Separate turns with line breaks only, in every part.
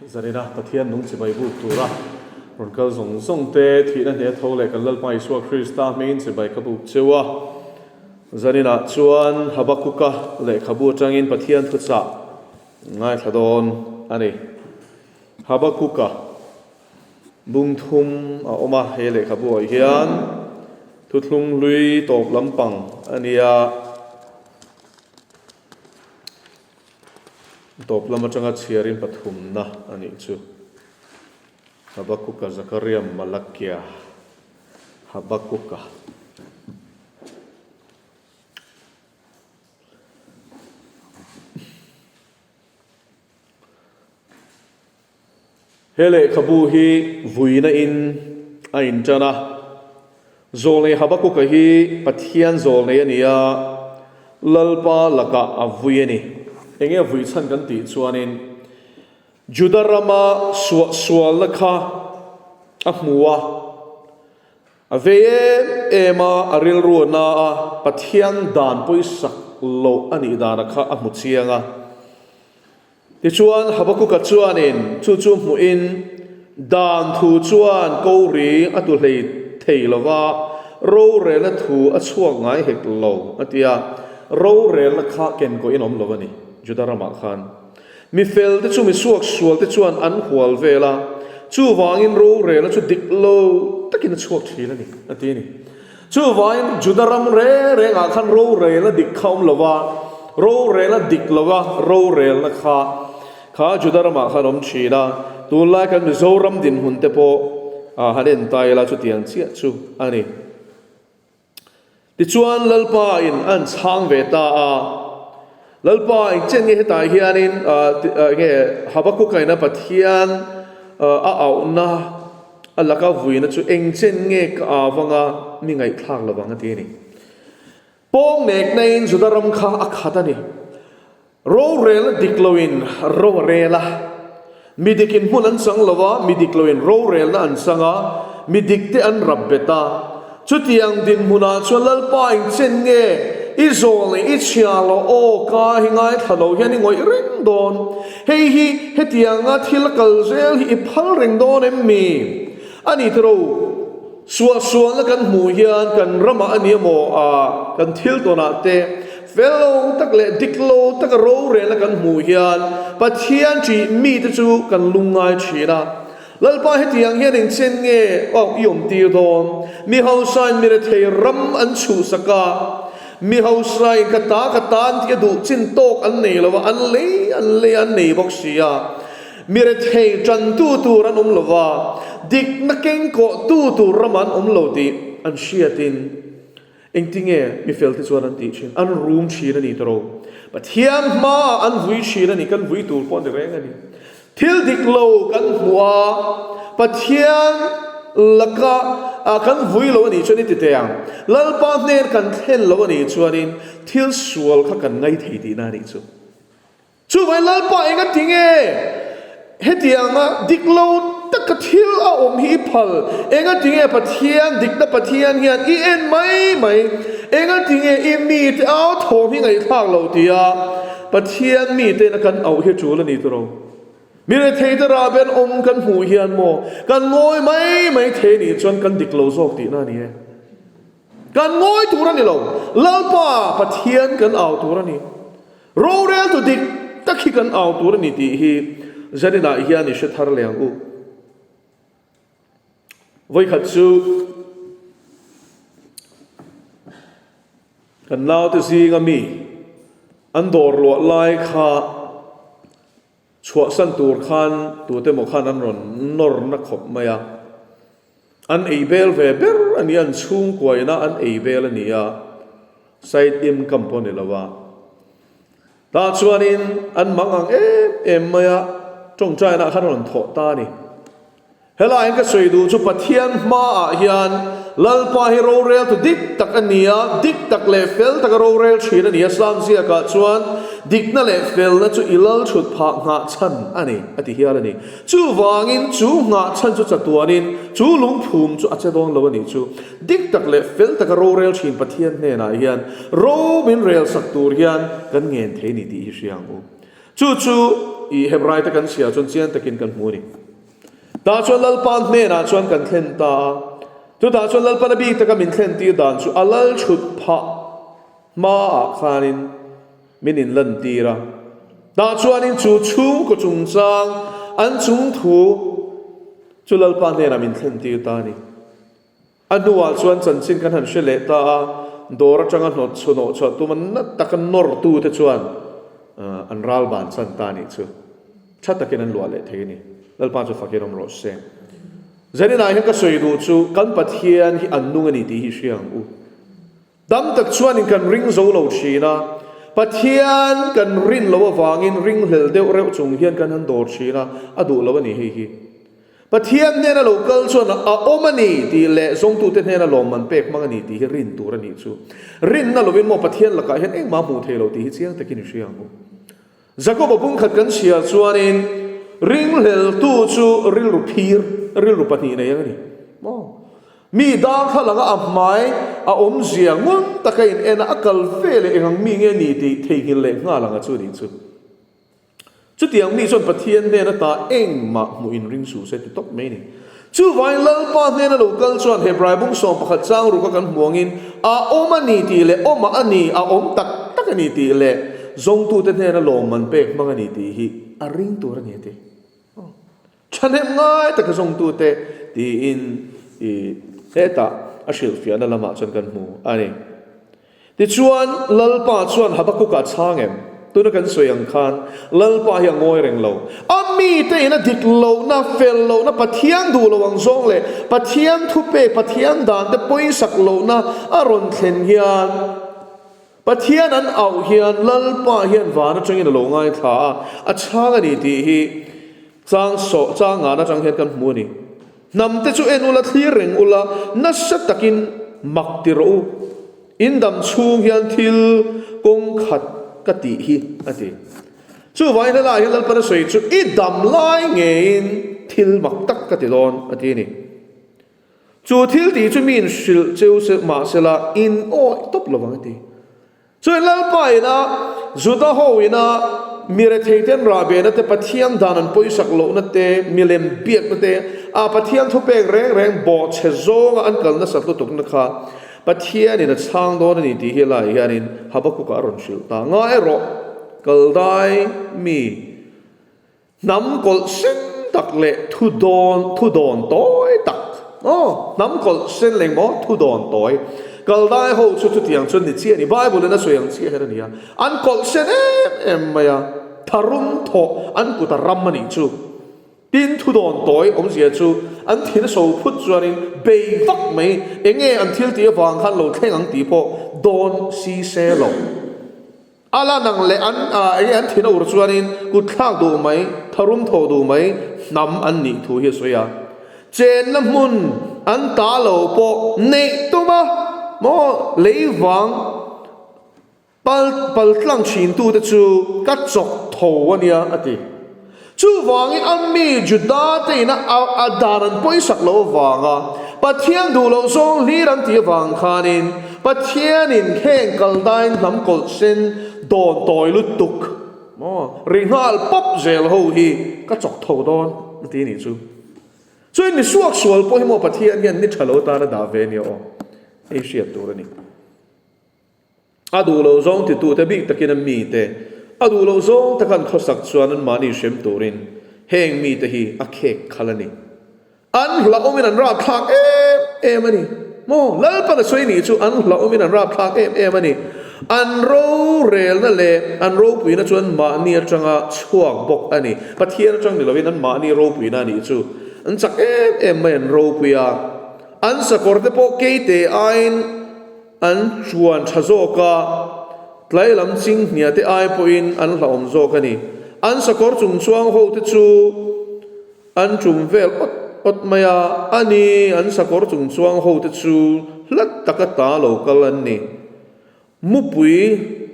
Zarina Pathian nung chibai buk tura rawn kal zawng zawng te thihna hneh tho leh kan Lalpa Isua Krista hmingin chibai ka buk cheu a. Zaninah chuan Habakuka lehkhabu atangin Pathian thuchah ngaithla dawn a ni. Habakuka bung thum a awm a, he lehkhabu ah hian thuthlung hlui tawp lampang a nia. Tawp lam atanga chhiarin pathumna a nih chu. Habakuka, Zakaria, Malakia, Habakuka. He lehkhabu hi vuina in a intan a. Zawlnei Habakuka hi Pathian zawlnei a ni a, Lalpa lakah a vui a ni. Enge a vui chhan kan tih chuanin Juda rama suahsualna kha a hmu a, a vei em em a, a rilru a na a, Pathian dan pawisak loh a nih dana kha a hmu chiang a. Tichuan, Habakuka chuanin chu chu hmuhin, Dan thu chuan ko ri a tu hlei thei lo va, rorelna thu a chhuak ngai hek lo, a ti a. Rorelna kha ken kawhin awm lo a ni, Juda ramah khan. Mi felte chu mi suaksualte chuan an hual vel a, chuvangin rorelna chu dik lo takin a chhuak thin a ni, a ti a ni. Chuvangin Juda ram reng rengah khan rorelna dik kha awm lo va, rorelna dik lo va rorelna kha kha Juda ramah khan awm thin a, tunlai kan Mizoram dinhmun te pawh han en ta ila chutiang chiah chu a ni. Tichuan Lalpa in a an chhang ve ta a, Lalpa engchen nge hetah hianin nge Habakuka ina Pathian a auhna a laka vuina chu engchen nge ka avanga mi ngaihthlak lo ang a ti a ni. Pawng nekna in Juda ram kha a khat a ni. Rorelna dik loin ro a rel a, mi dikin hmun an chang lo a, mi dik loin rorelna an chang a, mi dikte an rap bet a. Chutiang dinhmunah chuan Lalpa engchen nge i zawl leh i chhia lo aw ka hi ngaithla lo hian i ngawih reng dawn? Hei hi hetianga thil a kal zel hi i phal reng dawn em mi? A ni tiro, suahsualna kan hmuh hian kan ramah a ni emaw a kan thil tawnah te fel lo tak leh dik lo taka rorelna kan hmuh hian Pathian ṭih mite chu kan lungngai ṭhin a. Lalpa hetiang hian engchen nge awk i awm tir dawn? Mi hausain mi rethei ram an chhuhsak a, mi hausain ka ta ka ta an tih a duh chin tawk an nei lo a, an lei an lei an nei bawk si a. Mi rethei tantu tur an awm lo va, dikna kengkawhtu tur ram an awm lo tih an hriatin engtinge mi felte chuan an tih thin? An rum thin a ni tawh. Pathian hmaah an vui thin a ni, kan vui tur pawh a ni reng a ni. Thil dik lo kan hmuh a, Pathian laka kan vui lo a nih chuan i ti teh ang. Lalpa hnen kan thlen lo a nih chuanin thil sual kha kan ngaithei tihna a nih chu. Chuvai Lalpa enga ti nge hetianga dik lo taka thil a awm hi i phal? Enga ti nge Pathian, dikna Pathian hian i en mai mai? Enga ti nge i mite au thawm hi ngaihthlak lo tia Pathian mite ina kan auh hi a tul a ni tawh lo. Mi rethei te rah ben awm kan hmuh hian maw kan ngawi mai mai thei nih chuan kan dik lo zawk tihna a ni e. Kan ngawi tur a ni lo. Lalpa Pathian kan au tur a ni. Roreltu dik tak hi kan au tur a ni tih hi zaninah hian i hre thar leh ang u. Vawikhat chu kan naute zinga mi an dawr luah lai kha chhuahsan tur khan tute maw khan an rawn nawr na khawp mai a. An ei bel ve ber a ni a, an chhungkuaina an ei bel a ni a, side income pawh a ni lo a. Tah chuanin an mang ang em em mai a, tawngtainaah khan a rawn thawh ta a ni. Helaiin ka sawi duh chu Pathian hmaah hian Lalpa hi roreltu dik tak a ni a, dik tak leh fel taka rorel thin a ni a, Sam ziakah chuan dikna leh felna chu i lal thut phah nghah chhan a ni, a ti hial a ni. Chuvangin chu nghah chhan chu chatuanin chu lungphum chu a che dawn lo a nih chu. Dik tak leh fel taka rorel thin Pathian hnenah hian ro min rel sak tur hian kan ngen thei a ni tih hi hria ang u. Chu chu. i Hebrai te kan chhiar chuan chiang takin kan hmu a ni. Tah chuan Lalpa hnenah chuan kan thlen ta a. Chutah chuan Lalpan a bik taka min thlen tir dan chu a lal chhut phah hmaah khanin min inlantir a. Tah chuanin chu chhungkaw chungchang an chung thu chu Lalpa hnenah min thlen tir ta a ni. A hnuah chuan chanchin kan han hre leh ta a, dawr atanga hnawt chhunawh chhuah tuma nat taka nawrtute chuan an ral ban chan ta a nih chu. Tha takin an luah leh thei a ni. Lalpa chu fakin awm rawh se. Zaninah hian ka sawi duh chu kan Pathian hi an nung a ni tih hi hria ang u. Tam tak chuanin kan ring zo lo thin a, Pathian kan rin loh avangin ringhlel deuh reuh chung hian kan han dawr thin a, a duh lo a ni hei hi. Pathian hnena lo kal chuan a awm a ni tih leh zawngtute hnena lawmman pek hmang a ni tih hi rin tur a nih chu. Rinna lovin maw Pathian lakah hian engmah hmuh thei lo tih hi chiang takin i hria ang u. Jakoba bungkhat kan chhiar chuanin ringhleltu chu rilru phir, rilru pahnih nei ang a ni maw? Mi darthlalang a a hmai a awmzia ngun taka in en a, a kal ve leh eng ang mi nge ni tih theihnghilh leh nghal ang a chu nih chu. Chutiang mi chuan Pathian hnen ata engmah hmuh in ring suh se ti tawp mai a ni. Chuvangin Lalpa hnena lo kal chuan Hebrai bung 11 chang ruka kan hmu angin a awm a ni tih leh awmah a ni, a awm tak tak a ni tih leh zawngtute hnena lawmman pek hmang a ni tih hi a ring tur a ni a ti. Thahnem ngai taka zawngtute tiin i hetah a hrilhfiahna lamah chuan kan hmu a ni. Tichuan, Lalpa chuan Habakkuk-a a chhang em? Tuna kan sawi ang khan, Lalpa hi a ngawi reng lo. A mite in a dik lohna, fel lohna, Pathian duh lo ang zawng leh Pathian thupek, Pathian dan te pawisak lohna a rawn thlen hian, Pathian an auh hian Lalpa hian van atangin a lo ngaithla a, a chhang a ni tih hi chang sawh, chang ngahna atang hian kan hmu a ni. Hnam te chu en ula, thlir reng ula, nasa takin mak ti rawh u. In dam chhung hian thil kawng khat ka tih hi, a ti. Chuvangin helaiah hian Lalpan a sawi chu, I dam lai ngeiin thil mak tak ka ti dawn, a ti a ni. Chu thil tih chu miin hrilh cheu se mahsela in awih tawp lovang, a ti. Chuan Lalpa ina Juda ho ina mi retheiten rahbehna te, Pathian dan an pawisak lohna te, milem biakna te, a Pathian thupek reng reng bawhchhe zawnga an kal nasat lutukna kha Pathianin a chhang dawn a ni tih hi lai hianin Habakkuk-ah a rawn hrilh ta. Nga erawh Kaldai mi Hnam kawlh sen tak leh thu dawn thu dawn tawi tak aw hnam kawlh sen leh maw thu dawn tawi kal dai ho chu chutiang chuan ni chiah a ni Bible in a sawi ang chiah hian a ni a an kawlh sen em em mai a tharum thawh an kut a ram a nih chu tin thu dawn tawi awmzia chu an thin a so phut chuanin bei vak mai eng nge an thil tih avang khan lo thleng ang tih pawh dawn si se lo. A la nang leh an enge an thin a ur chuanin kut thlak duh mai, tharum thawh duh mai hnam an nih thu hi a sawi a. Chenna hmun an ta lo pawh neih tum a maw lei vang pal pal tlang thin tute chu ka chawk tho a nia a ti. Chuvangin a mi Juda te ina a dan an pawisak loh avanga Pathian duh loh zawng hlir an tih avang khanin Pathianin heng kaldain hnam kawlh sen dawn tawi lutuk maw ri nghal pawp zel ho hi ka chawk tho dawn a ti nih chu. Chuan mi suaksual pawh hi maw Pathian hian ni tha lo tan a dah ve nia aw hei hriat tur a ni. A duh loh zawng titute bik takin a mite a duh loh zawng taka an khawsak chuan anmahni hrem turin heng mite hi a khek khalh a ni. An hlauhawmin an rapthlak em em a ni. Maw? Lalpan a sawi nih chu an hlauhawmin an rapthlak em em a ni. An rorelna leh an ropuina chu anmahni atanga chhuak bawk a ni. Pathian atang ni lovin anmahni ropuina a nih chu. An chak em em mai an ropui a. An sakawrte pawh keite aiin An chuan tha zawk a, tlai lam ching hnia te ai pawhin an hlauhawm zawk a ni. An sakawr chung chuang ho te chu an tum vel awt awt mai a, a ni, an sakawr chung chuang ho te chu hlat taka ta lo kal an ni. Mupui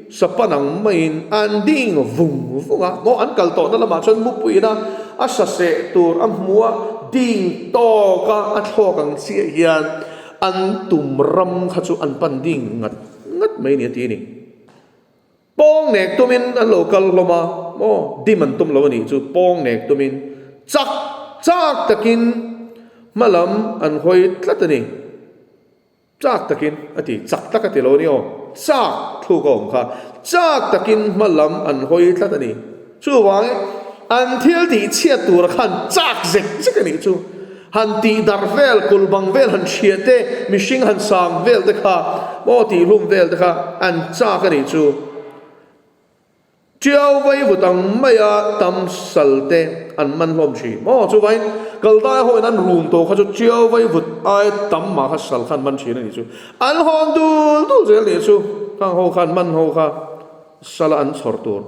sapan ang maiin an ding vung vung a, maw an kal tawhna lamah chuan mupuiin a a saseh tur a hmu a, ding tawk a, a thlawk ang chiah hian An tum ram kha chu an pan ding ngat ngat mai ni a ti a ni. Pawng nek tumin an lo kal hlawm a, maw dim an tum lo a nih chu pawng nek tumin chak chak takin hma lam an hawi tlat a ni. Chak takin a ti, chak tak a ti lo a ni aw, chak thluk a awm kha, chak takin hma lam an hawi tlat a ni. Chuvangin an thil tih chhiat tura khan chak zek zek a nih chu. Han tih darh vel, kulh bang vel han hria te, mihring han sang vel te kha, maw tih hlum vel te kha an chak a nih chu. Tiau vai vut ang maia tam sal te an man hlawm thin. Aw, chuvain Kaldai ho in an rum tawh kha chu tiau vai vut ai tam mah kha sal khan man thin a nih chu. An hawn dul dul zel nih chu, khang ho khan man ho kha sala an chhawr tur.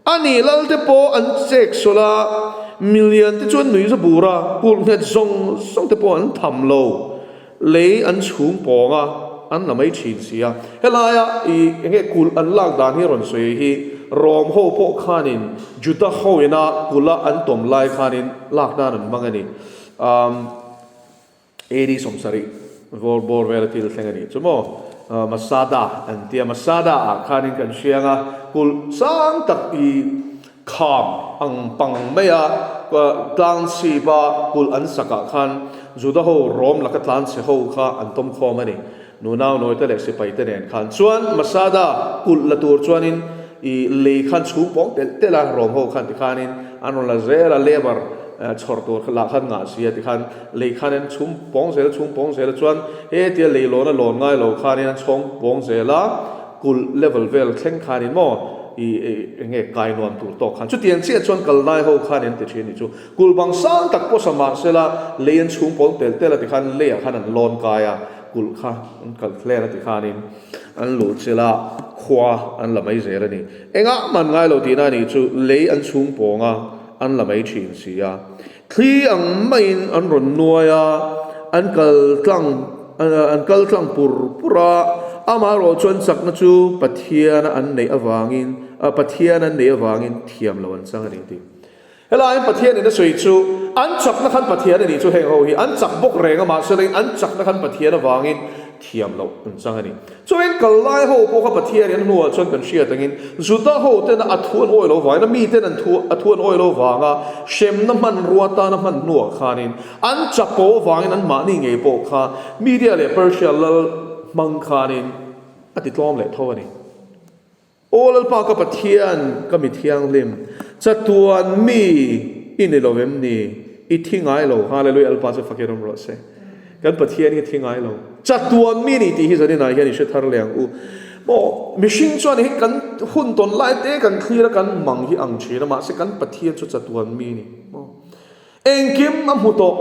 A nih lal te pawh an chek sawlh a, milian te chu an nuih za bur a, kulh nghet zawng zawng te pawh an tham lo. Lei an chhung pawng a, an la mai thin si a. Helaia i enge kulh an lak dan hi rawn sawi hi Rom ho pawh khanin Juda ho ina kulh a an tawm lai khanin lak nan an hmang a ni. Umm AD 70 vawr bawr vela thil thleng a nih chu maw. Masada an tia, Masada ah khanin kan hriang a, kulh sang tak i Kham ang pang maia tlang chhipa kulh an sakah khan Juda ho Rom laka tlanchhe ho kha an tawm khawm a ni. Nunau nawite leh sipaite nen khan chuan Masada kulh la tur chuanin i lei khan chhung pawng telh telh a, Rom ho khan tikhanin an rawn la zel a, labour chhawr tur lah khan ngah si a tikhan lei khan an chhung pawng zel a, chhung pawng zel a chuan hetia leilawn a lawn ngai lo khanin an chhawng pawng zel a, kulh level vel thleng khanin maw i enge kai nuam tur tawk khan chutiang chiah chuan kal lai ho khan an ti thin nih chu kulh bang sang tak pawh sa mah sela lei an chhung pawl tel tel a ti khan leiah khan an lawn kai a kulh kha an kal hlen a ti khanin an luh chilh a khua an la mai zel a ni engah man ngai lo tihna nih chu lei an chhung pawng a an la mai thin si a thli ang maiin an rawn nuai a an kal tlang An kal tlang pur pur a, amaherawh chuan chakna chu Pathiana an neih avangin, Pathian an neih avangin thiam lo an chang a ni tih. Helaiin Pathianin a sawi chu, an chakna khan Pathian a nih chu heng ho hi an chak bawk reng a, mahse lengin an chakna khan Pathian avangin thiam loh an chang a ni. Chuan kal lai ho pawh kha Pathian in hnuah chuan kan hriat angin Juda ho tena a thu an awi lo vangin, a miten an thu a thu an awi lo vanga hremna hmanrua tana hman hnuah khanin An chapo avangin an mahni ngei pawh kha Media leh Persia lal hmang khanin a ti tlawm leh tho a ni. Aw Lalpa ka Pathian, ka mi thianghlim, chatuan mi i ni lo em ni? I thi ngai lo. Hallelujah Lalpa chu fakin awm rawh se. Kan Pathian hi thi ngai lo. Chatuan mi ni tih hi zaninah hian i hre thar leh ang u. Maw mihring chuan hi kan hun tawn lai te kan thlir a kan mang hi ang thin a mahse kan Pathian chu chatuan mi ni. Maw. Engkim a hmu tawh.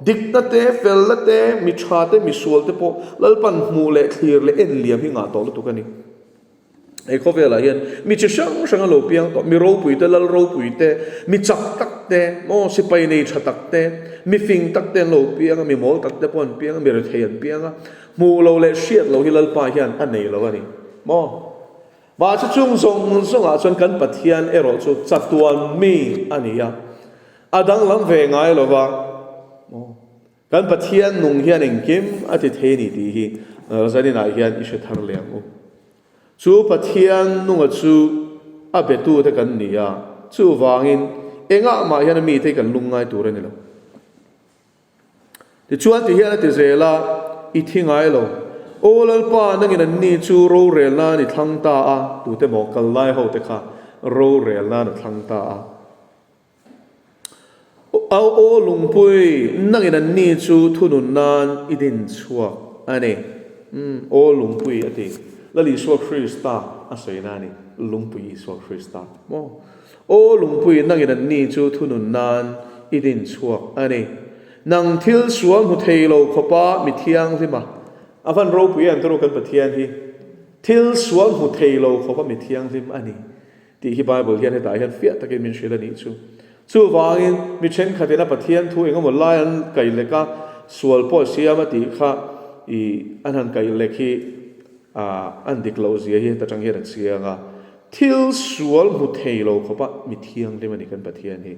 Dikna te, felna te, mi tha te, mi sual te pawh Lalpan hmuh leh thlir leh en liam hi ngah tawh lutuk a ni. He khawvelah hian mi chi hrang hrang a lo piang tawh, mi ropui te, lal ropui te, mi chak tak te, maw sipai nei tha tak te, mi fing tak te an lo piang a, mi mawl tak te pawh an piang a, mi rethei an piang a, hmuh lo leh hriat lo hi Lalpa hian a nei lo a ni. Maw? Mahse chung zawng zawngah chuan kan Pathian erawh chu chatuan mi a ni a, a danglam ve ngai lo va, kan Pathian nung hian engkim a ti thei a ni tih hi zaninah hian i hre thar leh ang u. Chu Pathian nunga chu a betute kan ni a, chuvangin engah mah hian a mite hi kan lungngai tur a ni lo. Tichuan ti hian a ti zel a, I thi ngai lo. Aw Lalpa, nangin anni chu rorel nan i thlang ta a, tute maw kal lai ho te kha rorel nan a thlang ta a. Aw lungpui, nangin anni chu thunun nan i din chhuak a ni. Umm, aw lungpui a ti. Lal Isua Krista a sawi na a ni, lungpui Isua Krista maw? Aw lungpui nangin anni chu thunun nan i din chhuak a ni. Nang thil sual hmu thei lo khawpa mi thianghlim a. A van ropui em tawrh kan Pathian hi thil sual hmu thei lo khawpa mi thianghlim a ni tih hi Bible hian hetah hian fiah takin min hrilh a nih chu. Chuvangin mi thenkhatin a Pathian thu engemaw lai an kai lek a, sual pawh siam a tih kha i an han kai lek hi an dik loh zia hi heta tang hian a chiang a. Thil sual hmu thei lo khawpa mi thianghlim a ni kan Pathian hi.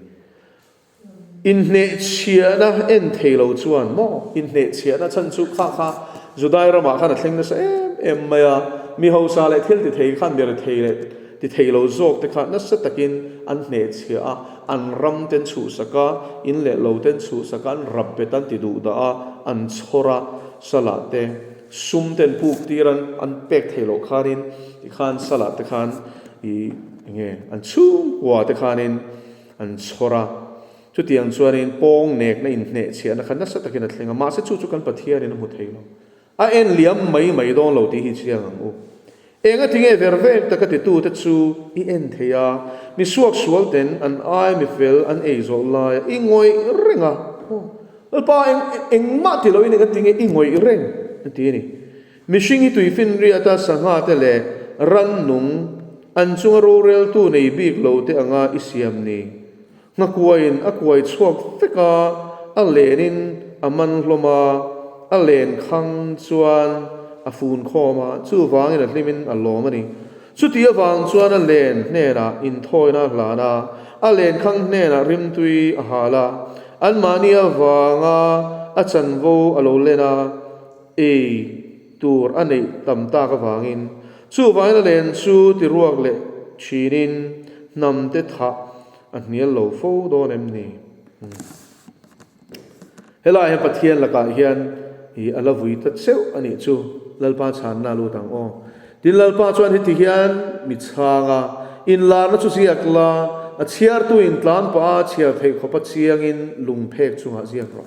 Inhnehchhiahna en thei lo chuan maw? Inhnehchhiahna chhan chu kha kha Judai ramah khan a thleng nasa em em mai a, mi hausa leh thil ti thei khan mi rethei leh. ti thei lo zawk te kha nasa takin an hnehchhiah a, an ram te an chhuhsak a, in leh lo te an chhuhsak a, an rap bet an ti duh dah a, an chhawr a, salah te sum te an puk tir an an pek theih loh khanin tikhan salah te khan ih enge an chhungkua te khanin an chhawr a, chutiang chuanin pawng nekna inhnehchhiahna kha nasa takin a thleng a, mahse chu chu kan Pathianin a hmu thei lo. A en liam mai mai dawn lo tih hi chiang ang u. Enga tinge ver vek taka titute chu i en thei a, mi suaksual ten an ai mi fel an ei zawh laia i ngawih reng a. Aw, Lalpa eng engmah ti loin enga tinge i ngawih reng a ti a ni. Mihring hi tuifinriata sangha te leh rannung an chunga roreltu nei bik lo te anga i siam ni. Nghakuaiin a kuai chhuak vek a, a lenin a man hlawm a, a len khang chuan a fun khawm a, chuvangin a hlimin a lawm a ni. Chuti avang chuan a len hnenah inthawina a hlan a, a len khang hnenah rimtui a hal a, anmahni avanga a chanvo a lo len a, ei tur a neih tam tak avangin. Chuvangin a len chu tiruak leh thinin hnamte thah A hnial lo fo dawn em ni? Helaiah hian Pathian lakah hian i a la vui ta cheuh a nih chu, Lalpa chhanna a lut ang aw. Tin, Lalpa chuan heti hian mi chhang a, Inlarna chu ziak la, a chhiartuin tlan pah a chhiar theih khawpa chiangin lungphek chungah ziak rawh.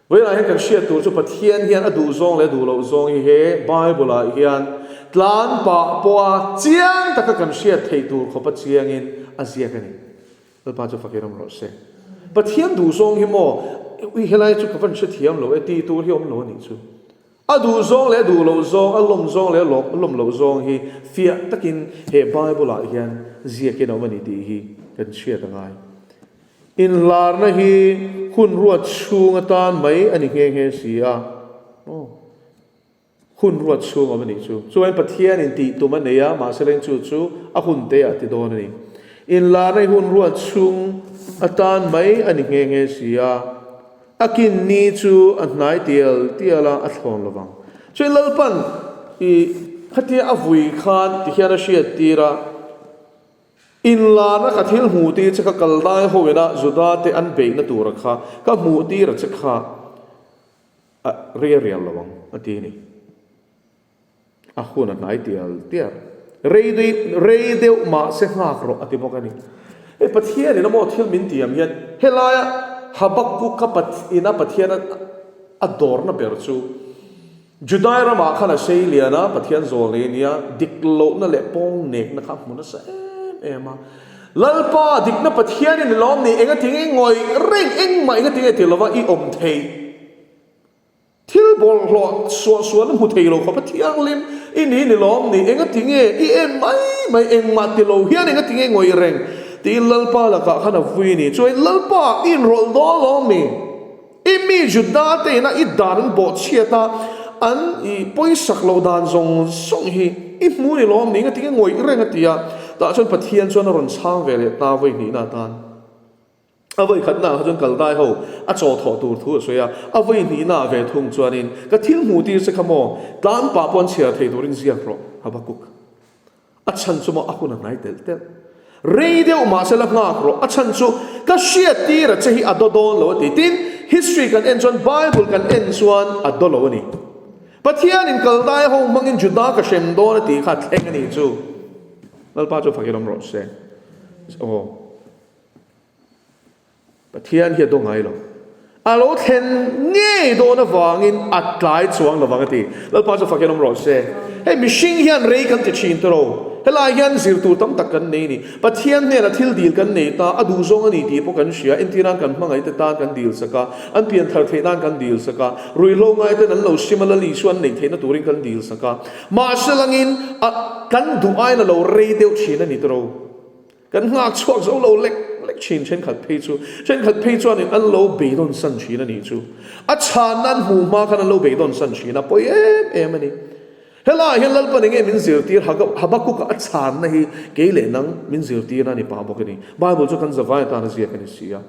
Vawiinah hian kan hriat tur chu Pathian hian a duh zawng leh a duh loh zawng hi he Bible ah hian tlan pah pawha chiang taka kan hriat theih tur khawpa chiangin a ziak a ni. Lalpa chu fakir awm rawh se. Pathian duh zawng hi maw ui helai chu ka van hrethiam lo e tih tur hi awm lo a nih chu. A duh zawng leh a duh loh zawng, a lawm zawng leh a lawm loh zawng hi fiah takin he Bible ah hian ziakin a awm a ni tih hi kan hriat a ngai. Inlarna hi hun ruat chhung atan mai a ni nghe nghe si a. Aw, hun ruat chhung awm a nih chu. Chuan Pathianin tih tum a nei a, mahse leng chu chu a hun te ah ti dawn a ni. Inlarna hi hun ruat chhung atan mai a ni nghe nghe si a. A kin ni chu a hnai tial tial a, a thlawn lo vang. Chuan Lalpan i khatia a vui khan tihian a hriat tir a. Inlana ka thil hmuh tir che kha Kaldai ho ina Juda te an beihna tura kha ka hmuh tir a che kha a rei rial lo ang a ti a ni. A hun a hnai tial tial. Rei deuh rei deuh mahse nghak rawh a ti bawk a ni. Hei Pathian in a maw thil min tiam hian helaia Habakkuk kha ina Pathian a dawrna ber chu Judai ramah khan a sei lian a, Pathian zawl nei a nia, dik lohna leh pawng nekna kha a hmu nasa em em a. Lalpa, dikna Pathian i ni lawm ni, enga tinge i ngawih reng, engmah enga tinge ti lova i awm theih? Thil bawlhhlawh suahsualna hmu thei lo khawpa thianghlim i ni ni lawm ni, enga tinge i en mai mai, engmah ti lo hian enga tinge i ngawih reng? tiin Lalpa lakah khan a vui a ni. Chuan Lalpa, i inrawlh dawn lawm ni? I mi Juda te ina i dan an bawhchhiat a, an i pawisak loh dan zawng zawng hi i hmu ni lawm ni? Engati nge ngawih reng a ti a, tah chuan Pathian chuan a rawn chhang ve leh ta vawi hnihna atan. A vawi khatna ah kha chuan Kaldai ho a chaw thawh tur thu a sawi a, a vawi hnihna ah ve thung chuanin, Ka thil hmuh tir che kha maw, tlan pah pawh an chhiar thei turin ziak rawh, Habakkuk. A chhan chu maw a hun a hnai telh telh. Rei deuh mahse la nghak rawh. A chhan chu ka hriat tir a che hi a daw dawn lo a ti. Tin, history kan en chuan Bible kan en chuan a daw lo a ni. Pathianin Kaldai ho hmangin Juda ka hrem dawn a tih kha a thleng a nih chu. Lalpa chu fakin awm rawh se. Aw. Pathian hi a daw ngai lo. A lo thlen ngei dawn avangin a tlai chuang lovang a ti. Lalpa chu fakin awm rawh se. Hei mihring hian rei kan ti thin ta lo. Helai hian zir tur tam tak kan nei ni. Pathian hnenah thil dil kan nei ta, a duh zawng a ni tih pawh kan hria. Entir nan kan hmangaihte tan kan dil sak a, an pian thar theih nan kan dil sak a, ruihhlo ngaiten an lo sim a, Lal Isua an neih theihna turin kan dil sak a. Mahse langin a kan duh aiin a lo rei deuh thin a ni ta ro. Kan nghak chhuak zo lo lek lek thin thenkhat phei chu thenkhat phei chuanin an lo beidawn san thin a nih chu. A chhanna an hmuh hma khan an lo beidawn san thin a, pawi em em a ni. Helaiah hian Lalpan enge min zirtir Habakkuk-a a chhanna hi kei leh nang min zirtirna a ni pah bawk a ni. Bible chu kan zavai atana ziak a ni si a.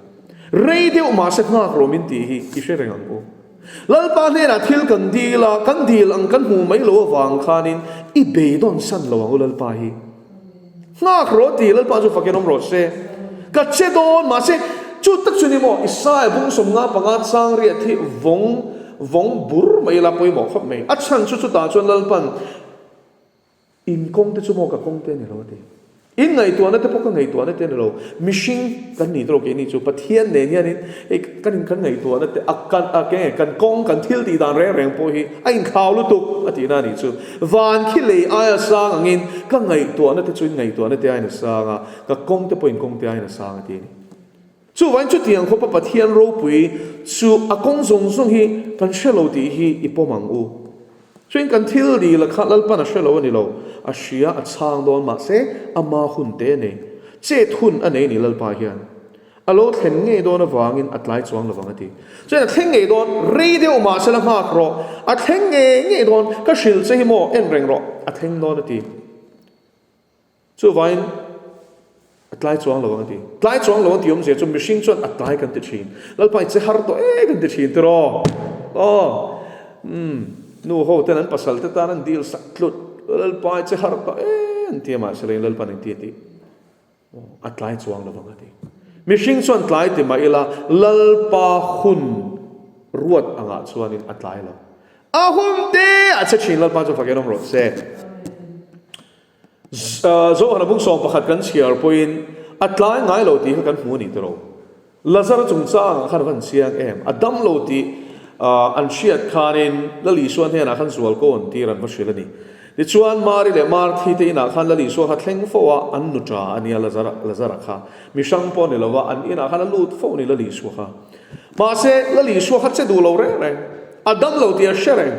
Rei deuh mahse nghak rawh min tih hi i hre reng ang u. Lalpa hnenah thil kan dil a, kan dil ang kan hmuh mai lo avang khanin i beidawn san lo ang u Lalpa hi. Nghak rawh ti Lalpa chu fakin awm rawh se. Ka che dawn mahse chu tak chu ni maw Isaiah bung 55 chang riat hi vawng vawng bur mai ila pawimawh khawp mai. A chhan chu chutah chuan Lalpan In kawng te chu maw ka kawng te a ni lo a ti. In ngaihtuahna te pawh ka ngaihtuahna te a ni lo. Mihring kan nih tawh keini chu Pathian nen hianin hei kan in kan ngaihtuahna te a kan a kenge kan kawng kan thil tih dan reng reng pawh hi a inthlau lutuk a tihna a nih chu. Van khi lei aia sang angin ka ngaihtuahna te chu in ngaihtuahna te aiin a sang a, ka kawng te pawh in kawng te aiin a sang a ti a ni. Chuvangin chutiang khawpa Pathian ropui chu a kawng zawng zawng hi kan hre lo tih hi i pawm ang u. Chuin kan thil dil a kha Lalpan a hre lo a ni lo, a hria a chhang dawn mahse ama hun te a nei. Chet hun a nei ni Lalpa hian. A lo thlen ngei dawn avangin a tlai chuang lovang a ti. Chuan a thleng ngei dawn, rei deuh mahse la nghak rawh, a thleng ngei ngei dawn, ka hrilh che hi maw en reng rawh, a thleng dawn a ti. Chuvangin a tlai chuang lo ang a ti. Tlai chuang lo ang tih awmzia chu mihring chuan a tlai kan ti thin. Lalpa i che har tawh e kan ti thin tiraw? Aw. Umm. Nu ho ten an pasal te tan an dil sak tlut. Lalpa i che har tawh e an ti a mahse leng Lalpan engti a tih? Aw, a tlai chuang lo ang a ti. Mihring chuan tlai ti mah ila Lalpa hun ruat angah chuanin a tlai lo. A hun te a che thin Lalpa chu fakin awm rawh se. Zohana bung 11 kan chhiar pawhin a tlai ngai lo tih kha kan hmu a ni tiraw? Lazara chungchangah khan a van chiang em? A dam lo tih an hriat khanin Lal Isua hnenah khan zualko an tir an va hrilh a ni. Tichuan Mari leh Marthi te inah khan Lal Isua kha thleng fo a, an nu ṭa a nia Lazara kha. Mi hrang pawh a ni lo va, an inah khan a lut fo a ni Lal Isua kha. Mahse Lal Isua kha che duh lo reng reng, a dam lo tih a hre reng.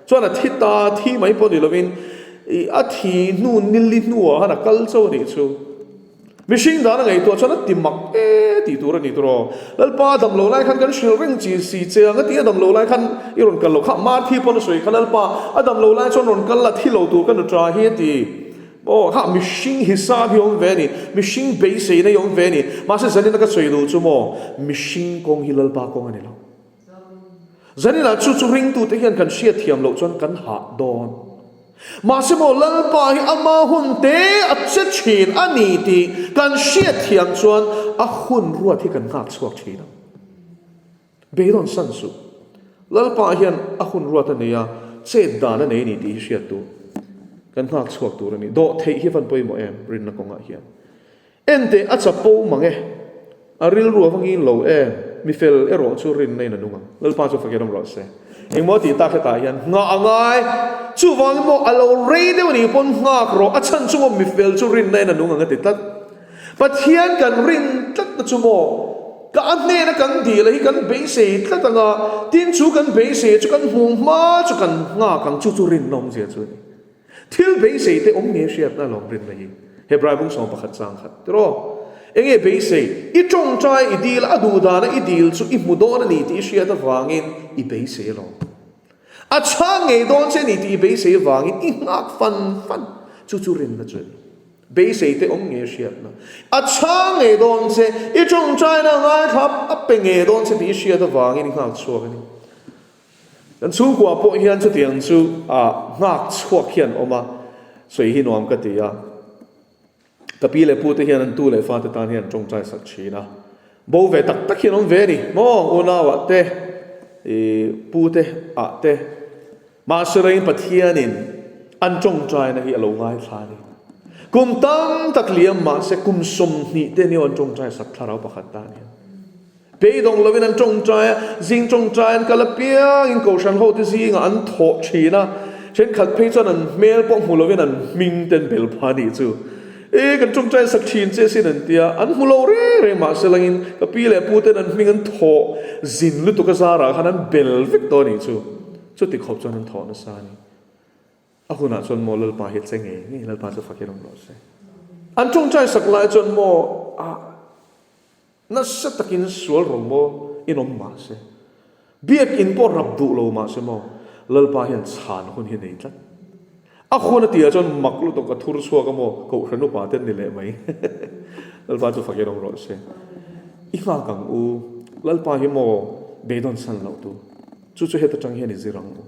Chuan a thi ta, thi mai pawh ni lovin i a thi hnu nili hnuah khan a kal chauh a nih chu. Mihring dan a ngaihtuah chuan a ti mak e tih tur a ni tawh. Lalpa a dam lo lai khan kan hrilh reng chi si che ang a ti a dam lo lai khan i rawn kal lo kha Marthi pawn a sawi kha Lalpa a dam lo lai chuan rawn kal la thi lo tur ka nu ta hi a ti. Aw kha mihring hisap hi awm ve a ni, mihring beiseina hi awm ve a ni. Mahse zanin a ka sawi duh chu maw mihring kawng hi Lalpa kawng a ni lo. Zaninah chu chu ringtute hian kan hriatthiam loh chuan kan hah dawn. Mahse maw Lalpa hi ama hun te a che thin a ni tih kan hriatthiam chuan a hun ruat hi kan nghak chhuak thin ang. Beidawn san suh. Lalpa hian a hun ruat a nei a, chet dan a nei a ni tih hi hriat tur kan nghak chhuak tur a ni. Dawh theih hi van pawimawh em rinna kawngah hian. Enteh a chapo mang e, a rilru a va ngin lo em, mi fel erawh chu rinna in a nung ang. Lalpa chu fakin awm rawh se. Engmaw tih tak hetah hian nghah a ngai. Chuvangin maw a lo rei deuh anih pawn nghak rawh, a chhan chu maw mi fel chu rinna in a nung ang a ti tlat. Pathian kan rin tlatna chu maw ka a hnena kan dil a hi kan beisei tlat ang a, tin chu kan beisei chu kan hmuh hma chu kan nghak ang, chu chu rinna awmzia chu a ni. Thil beisei te awm nge hriatna alawm rinna hi. Hebrai bung 11 chang khat tiraw? Enge beisei? I tawngtai i dil a duh dana i dil chu i hmu dawn a ni tih i hriat avangin i beisei alawm. A chhang ngei dawn che a ni tih i beisei avangin i nghak fan fan. Chu chu rinna chu a ni. Beisei te awm nge hriatna. A chhang ngei dawn che, i tawngtaina ngaithla a pe ngei dawn che tih i hriat avangin i nghak chhuak a ni. Kan chhungkua pawh hian chutiang chu ah nghak chhuak hian awm a, sawi hi nuam ka ti a. Ka pi leh pu te hian an tu leh fate tan hian tawngtai sak thin a. Bo ve tak tak hian awm ve a ni maw unau ah te, ih pu te ah te. Mahse reng Pathianin an tawngtaina hi a lo ngaithla a ni. Kum tam tak liam mahse kum 20 te nia an tawngtai sak thlarau pakhat tan hian. Beidawng lovin an tawngtai a, zing tawngtai an kal apiangin Kohhran hote zingah an thawh thin a, thenkhat phei chuan an hmel pawh hmu lovin an hming ten bel pha anih chu. E, kan tawngtai sak thin che sin an ti a, an hmu lo reng reng mahse langin ka pi leh pu ten an hming an thawh zin lutuk a zarah khan an bel vek tawh anih chu. Chuti khawp chuan an thawh nasa a ni. A hunah chuan maw Lalpa hi a che ngei ngei, Lalpa chu fakin awm rawh se. An tawngtai sak lai chuan maw a. Nasa takin sual rawng maw in awm mah se, biakinn pawh rap duh lo mah se maw, Lalpa hian chhan hun hi nei tlat. A hun a tihah chuan mak lutuk a thur chhuak a maw, Kohhran upa te an ni leh mai. Lalpa chu fakin awm rawh se. I nghak ang u, Lalpa hi maw beidawn san loh tu. Chu chu heta tang hian i zir ang u.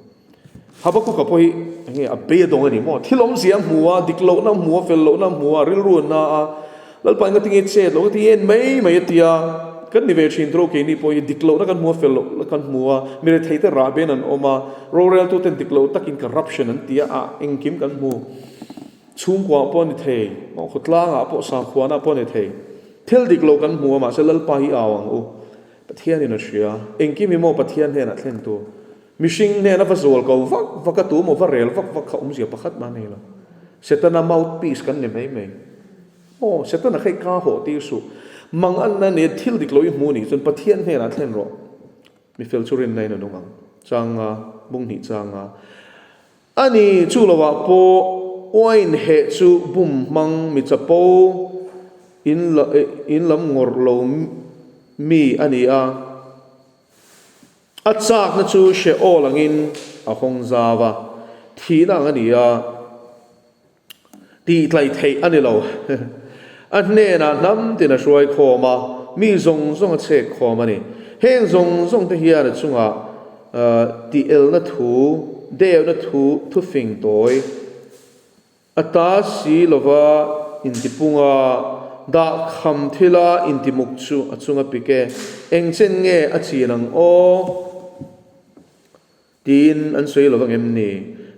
Habakuka pawh hi enge a bei a dawng a ni maw? Thil awmzia a hmu a, dik lohna a hmu a, fel lohna a hmu a, rilru a na a, Lalpa enga tinge chet loh, engati nge en mai mai a ti a, kan ni ve thin tawh keini pawh hi dik lohna kan hmu a, fel lohna kan hmu a, mi rethei te rah ben an awm a, roreltu ten dik loh takin corruption an ti a, ah engkim kan hmu. Chhungkuaah pawh a ni thei, khawtlangah pawh sakhuanah pawh a ni thei. Thil dik lo kan hmu a, mahse Lalpa hi au ang u. Pathianin a hria. Engkim hi maw Pathian hnenah thlen tur. Mihring hnena va zual ko vak vak a, tu maw va rel vak vak kha awmzia pakhat mah a nei lo. Setana mouthpiece kan ni mai mai. Aw, Setana kha i ka hawh tir suh. Mang anna nen thil dik lo i hmu nih chuan Pathian hnenah thlen rawh. Mi fel chu rinna in a nung ang. Changa, bung hnih changa. A ni, chu lovah pawh uain heh chu bum hmang mi chapo in in lam ngawrh lo mi a ni a. A chakna chu Sheol angin a hawng zau a, thihna ang a ni a, tih tlaih theih a ni lo. A hnenah hnam tin a hruai khawm a, mi zawng zawng a chhek khawm a ni. Heng zawng zawng te hian a chungah tih elna thu, deuhna thu, thufing tawi, A ta si lova intipunga dah kham thila intimuk chu a chunga pik e. Eng chen nge a chin ang aw? Tiin an sawi lo vang em ni?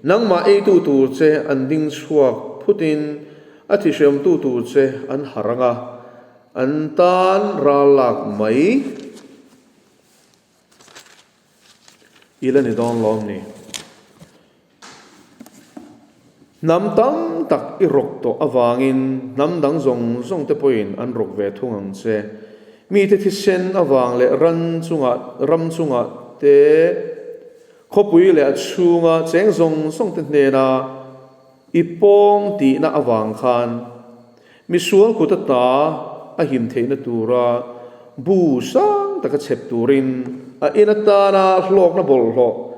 Nangmah eitu tur che an ding chhuak phutin a thihreawmtu tur che an harh ang a, an tan ral lak mai. I la ni dawn lawm ni? Hnam tam tak i rawk tawh avangin hnam dang zawng zawng te pawhin an rawk ve thung ang che. Mite thisen avang leh ran chungah, ram chungah te, khawpui leh a chhunga cheng zawng zawng te hnena i pawng tihna avang khan misual kut ata a him theihna tura bu sang taka chhep turin a in atana hlawkna bawlhhlawh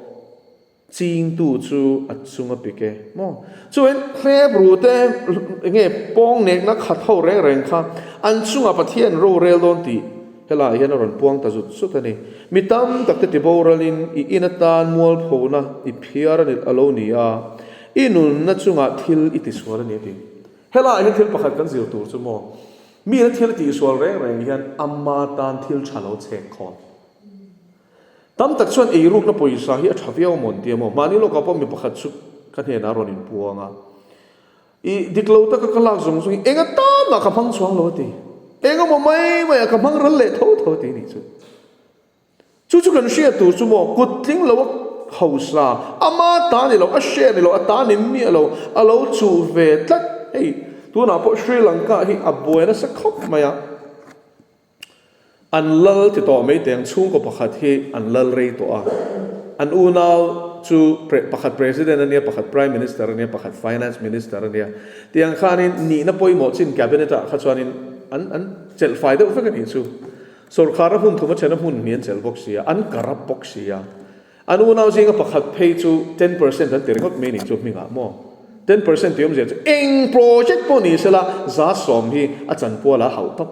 Chingtu chu a chung a pik e maw? Chuan hlep te enge pawng nekna khat ho reng reng kha an chungah Pathian rorel dawn tih helaiah hian a rawn puang ta zut zut a ni. Mi tam tak te tiboralin i in atan mualphona i phiar a ni a lo ni a, i nunna chungah thil i tisual a ni a ti. Helaiah hian thil pakhat kan zir tur chu maw? Mi ina thil tihsual reng reng hian ama tan thil tha lo chhek khawn. Tam tak chuan eirukna pawisa hi a tha viau maw an ti a maw? Mahni lawkah pawh mi pakhat chu ka hnenah a rawn inpuang a, I dik lo taka ka lak zawng zawng hi eng atan mah ka hmang chuang lo a ti. Eng emaw mai mai ah ka hmang ral leh tho tho a ti nih chu. Chu chu kan hriat tur chu maw kut tling lo a hausa, ama ta ni lo, a hre ni lo, a ta ni miah lo, a lo chuh ve tlat. Hei tunah pawh Sri Lanka hi a buai nasa khawp mai a. An lal ti tawh mai teng chhungkaw pakhat hi an lal rei tawh a. An unau chu pakhat President a nia, pakhat Prime Minister a nia, pakhat Finance Minister a nia. Tiang khanin nihna pawimawh chin Cabinet ah kha chuanin an an chelh fai deuh vek a nih chu. Sorkar a hmun thum a then a hmun hnih an chelh bawk si a, an corrupt bawk si a. An unau zinga pakhat phei chu 10% an ti ringawt mai nih chu hmingah maw? 10% tih awmzia chu eng project pawh ni sela 10% hi a chanpual a hauh tawp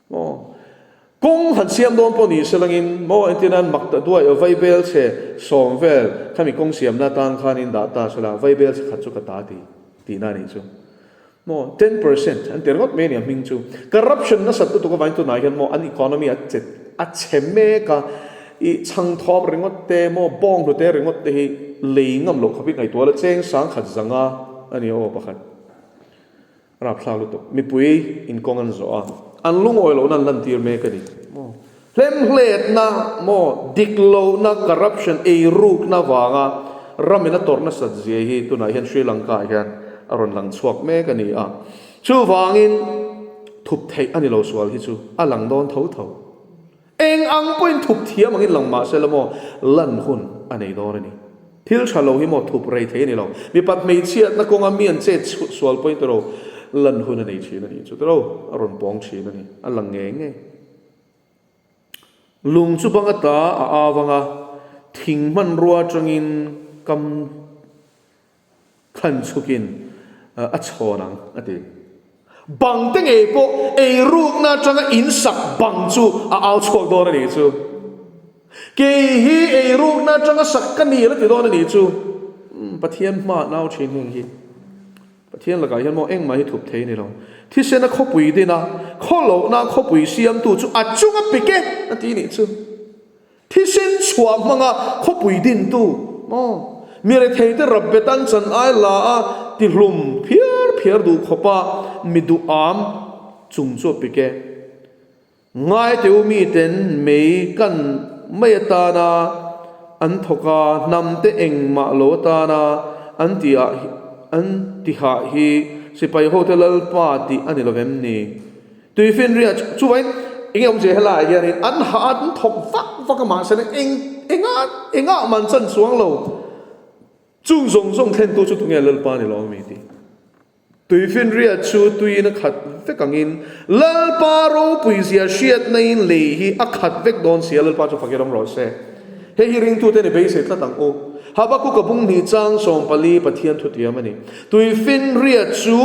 maw? Kawng han siam dawn pawh ni selangin maw entir nan mak ta duai aw vaibel chhe sawm vel khami kawng siamna atan khanin dah ta sela vaibel chhe khat chu ka ta ti tihna nih chu maw? 10% an ti ringawt mai a ni a hming chu. Corruption nasat lutuk avangin tunah hian maw an economy a che a chhe mek a, i chhangthawp ringawt te maw bawng hlute ringawt te hi lei ngam loh khawpin ngaihtuah la cheng sang khat zanga a ni aw pakhat. Rapthlak lutuk. Mipui inkawng an zawh a, an lungawi lohna an lantir mek a ni maw? Hlemhletna maw, dik lohna, corruption, eirukna vanga ramin a tawrh nasat zia hi tunah hian Sri Lanka ah hian a rawn lang chhuak mek a ni a. Chuvangin thup theih a ni lo sual hi chu a lang dawn tho tho. Eng ang pawhin thup thiam angin lang mah se la maw, lan hun a nei dawn a ni. Thil tha lo hi maw thup rei thei a ni lo. Mipat hmeichhiatna kawnga mi an chet sual pawhin tiro lan hun a nei thin a ni chu tiro a rawn pawng thin a ni. A lang ngei ngei. Lung chu bang ata a au ang a, thing hmanrua atangin kam khan chhukin a chhawn ang, a ti. Bang te ngei pawh eirukna atanga in sak bang chu a au chhuak dawn a nih chu. Kei hi eirukna atanga sak ka ni la ti dawn a nih chu. Pathian hma nau thin heng hi. Pathian lakah hian maw engmah hi thup thei a ni lo. Thisena khawpui dina khawlohna khawpui siamtu chu a chunga pik e a ti nih chu. Thisen chhuah hmanga khawpui dintu maw mi retheite Rabbetan chan ai la a tihlum phiar phiar duh khawpa mi duham chung chu a pik e. Ngaiteu miten mei kan mai atana an thawk a, hnamte engmah lo atana an tihah an tihah hi sipai hote Lalpa tih a ni lo vem ni? Tuifinriat chuvain enge awmzia helaiah hianin an hah an thawk vak vak a mahse eng engah engah man chan chuang lo. Chung zawng zawng thlentu chu tunge Lalpa ni lo a mi tih? Tuifinriat chu tuiin a khat vek angin Lalpa ropuizia hriatnain lei hi a khat vek dawn si a, Lalpa chu fakir awm rawh se. Hei hi ringtute ni beisei tlat ang u. Habakkuk a bung hnih chang 14 Pathian thutiam a ni. Tuifinriat chu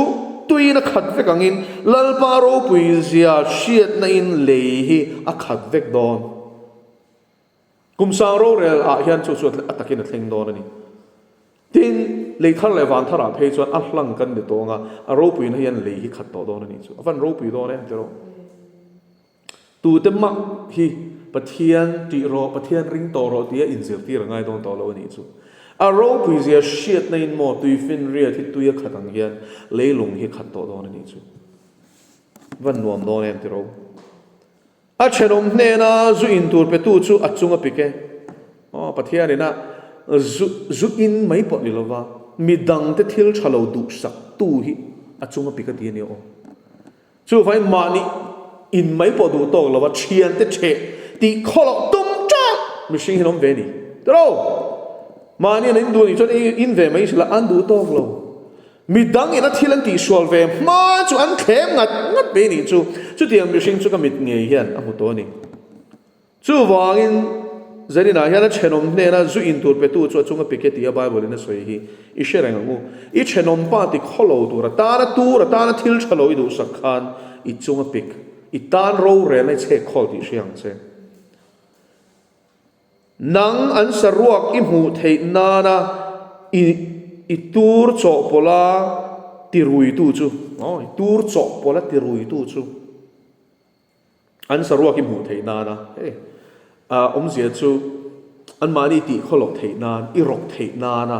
tuiin a khat vek angin Lalpa ropuizia hriatnain lei hi a khat vek dawn. Kum sang rorel ah hian chu chu a takin a thleng dawn a ni. Tin, lei thar leh van tharah phei chuan a hlang kan ni tawng a, a ropuina hian lei hi khat tawh dawn a nih chu. A van ropui dawn em tiraw? Tute mak hi Pathian tih rawh, Pathian ring tawh rawh tia inzirtir a ngai dawn tawh lo a nih chu. A ropui zia hriatna in maw tuifinriat hi tui a khat ang hian leilung hi khat tawh dawn a nih chu. Van nuam dawn em tiraw? A thenawm hnena zu in tur petu chu a chung a pik e. Aw, Pathianin a zu, zu in mai pawh ni lova, mi dangte thil tha lo duhsaktu hi a chung a pik a ti a ni aw. Chuvangin mahni in mai pawh duh tawk lova thiante theh tih khaw loh tum teuh mihring hi an awm ve a ni. Tiraw? Mahni an in duh anih chuan in ve mai sela an duh tawk lo. Mi dangin a thil an tihsual ve hma chu an thlem ngat ngat mai nih chu. Chutiang mihring chu ka mit ngei hian a hmu tawh a ni. Chuvangin Zaninah hian a thenawm hnena zu in tur petu chu a chunga pike tia Bible in a sawi hi i hre reng ang u. I thenawm pa ti khawlo tur atana tur atana thil tha lo i duhsak khan i chunga pik, i tan rorelna i chhek khawl tih hria ang che. Nang an saruak i hmuh theih nana i i tur chawhpawlha tiruitu chu, aw, i tur chawhpawlha tiruitu chu an saruak i hmuh theih nana, hei, a awmzia chu anmahni tih khawloh theih nan, i rawk theih nana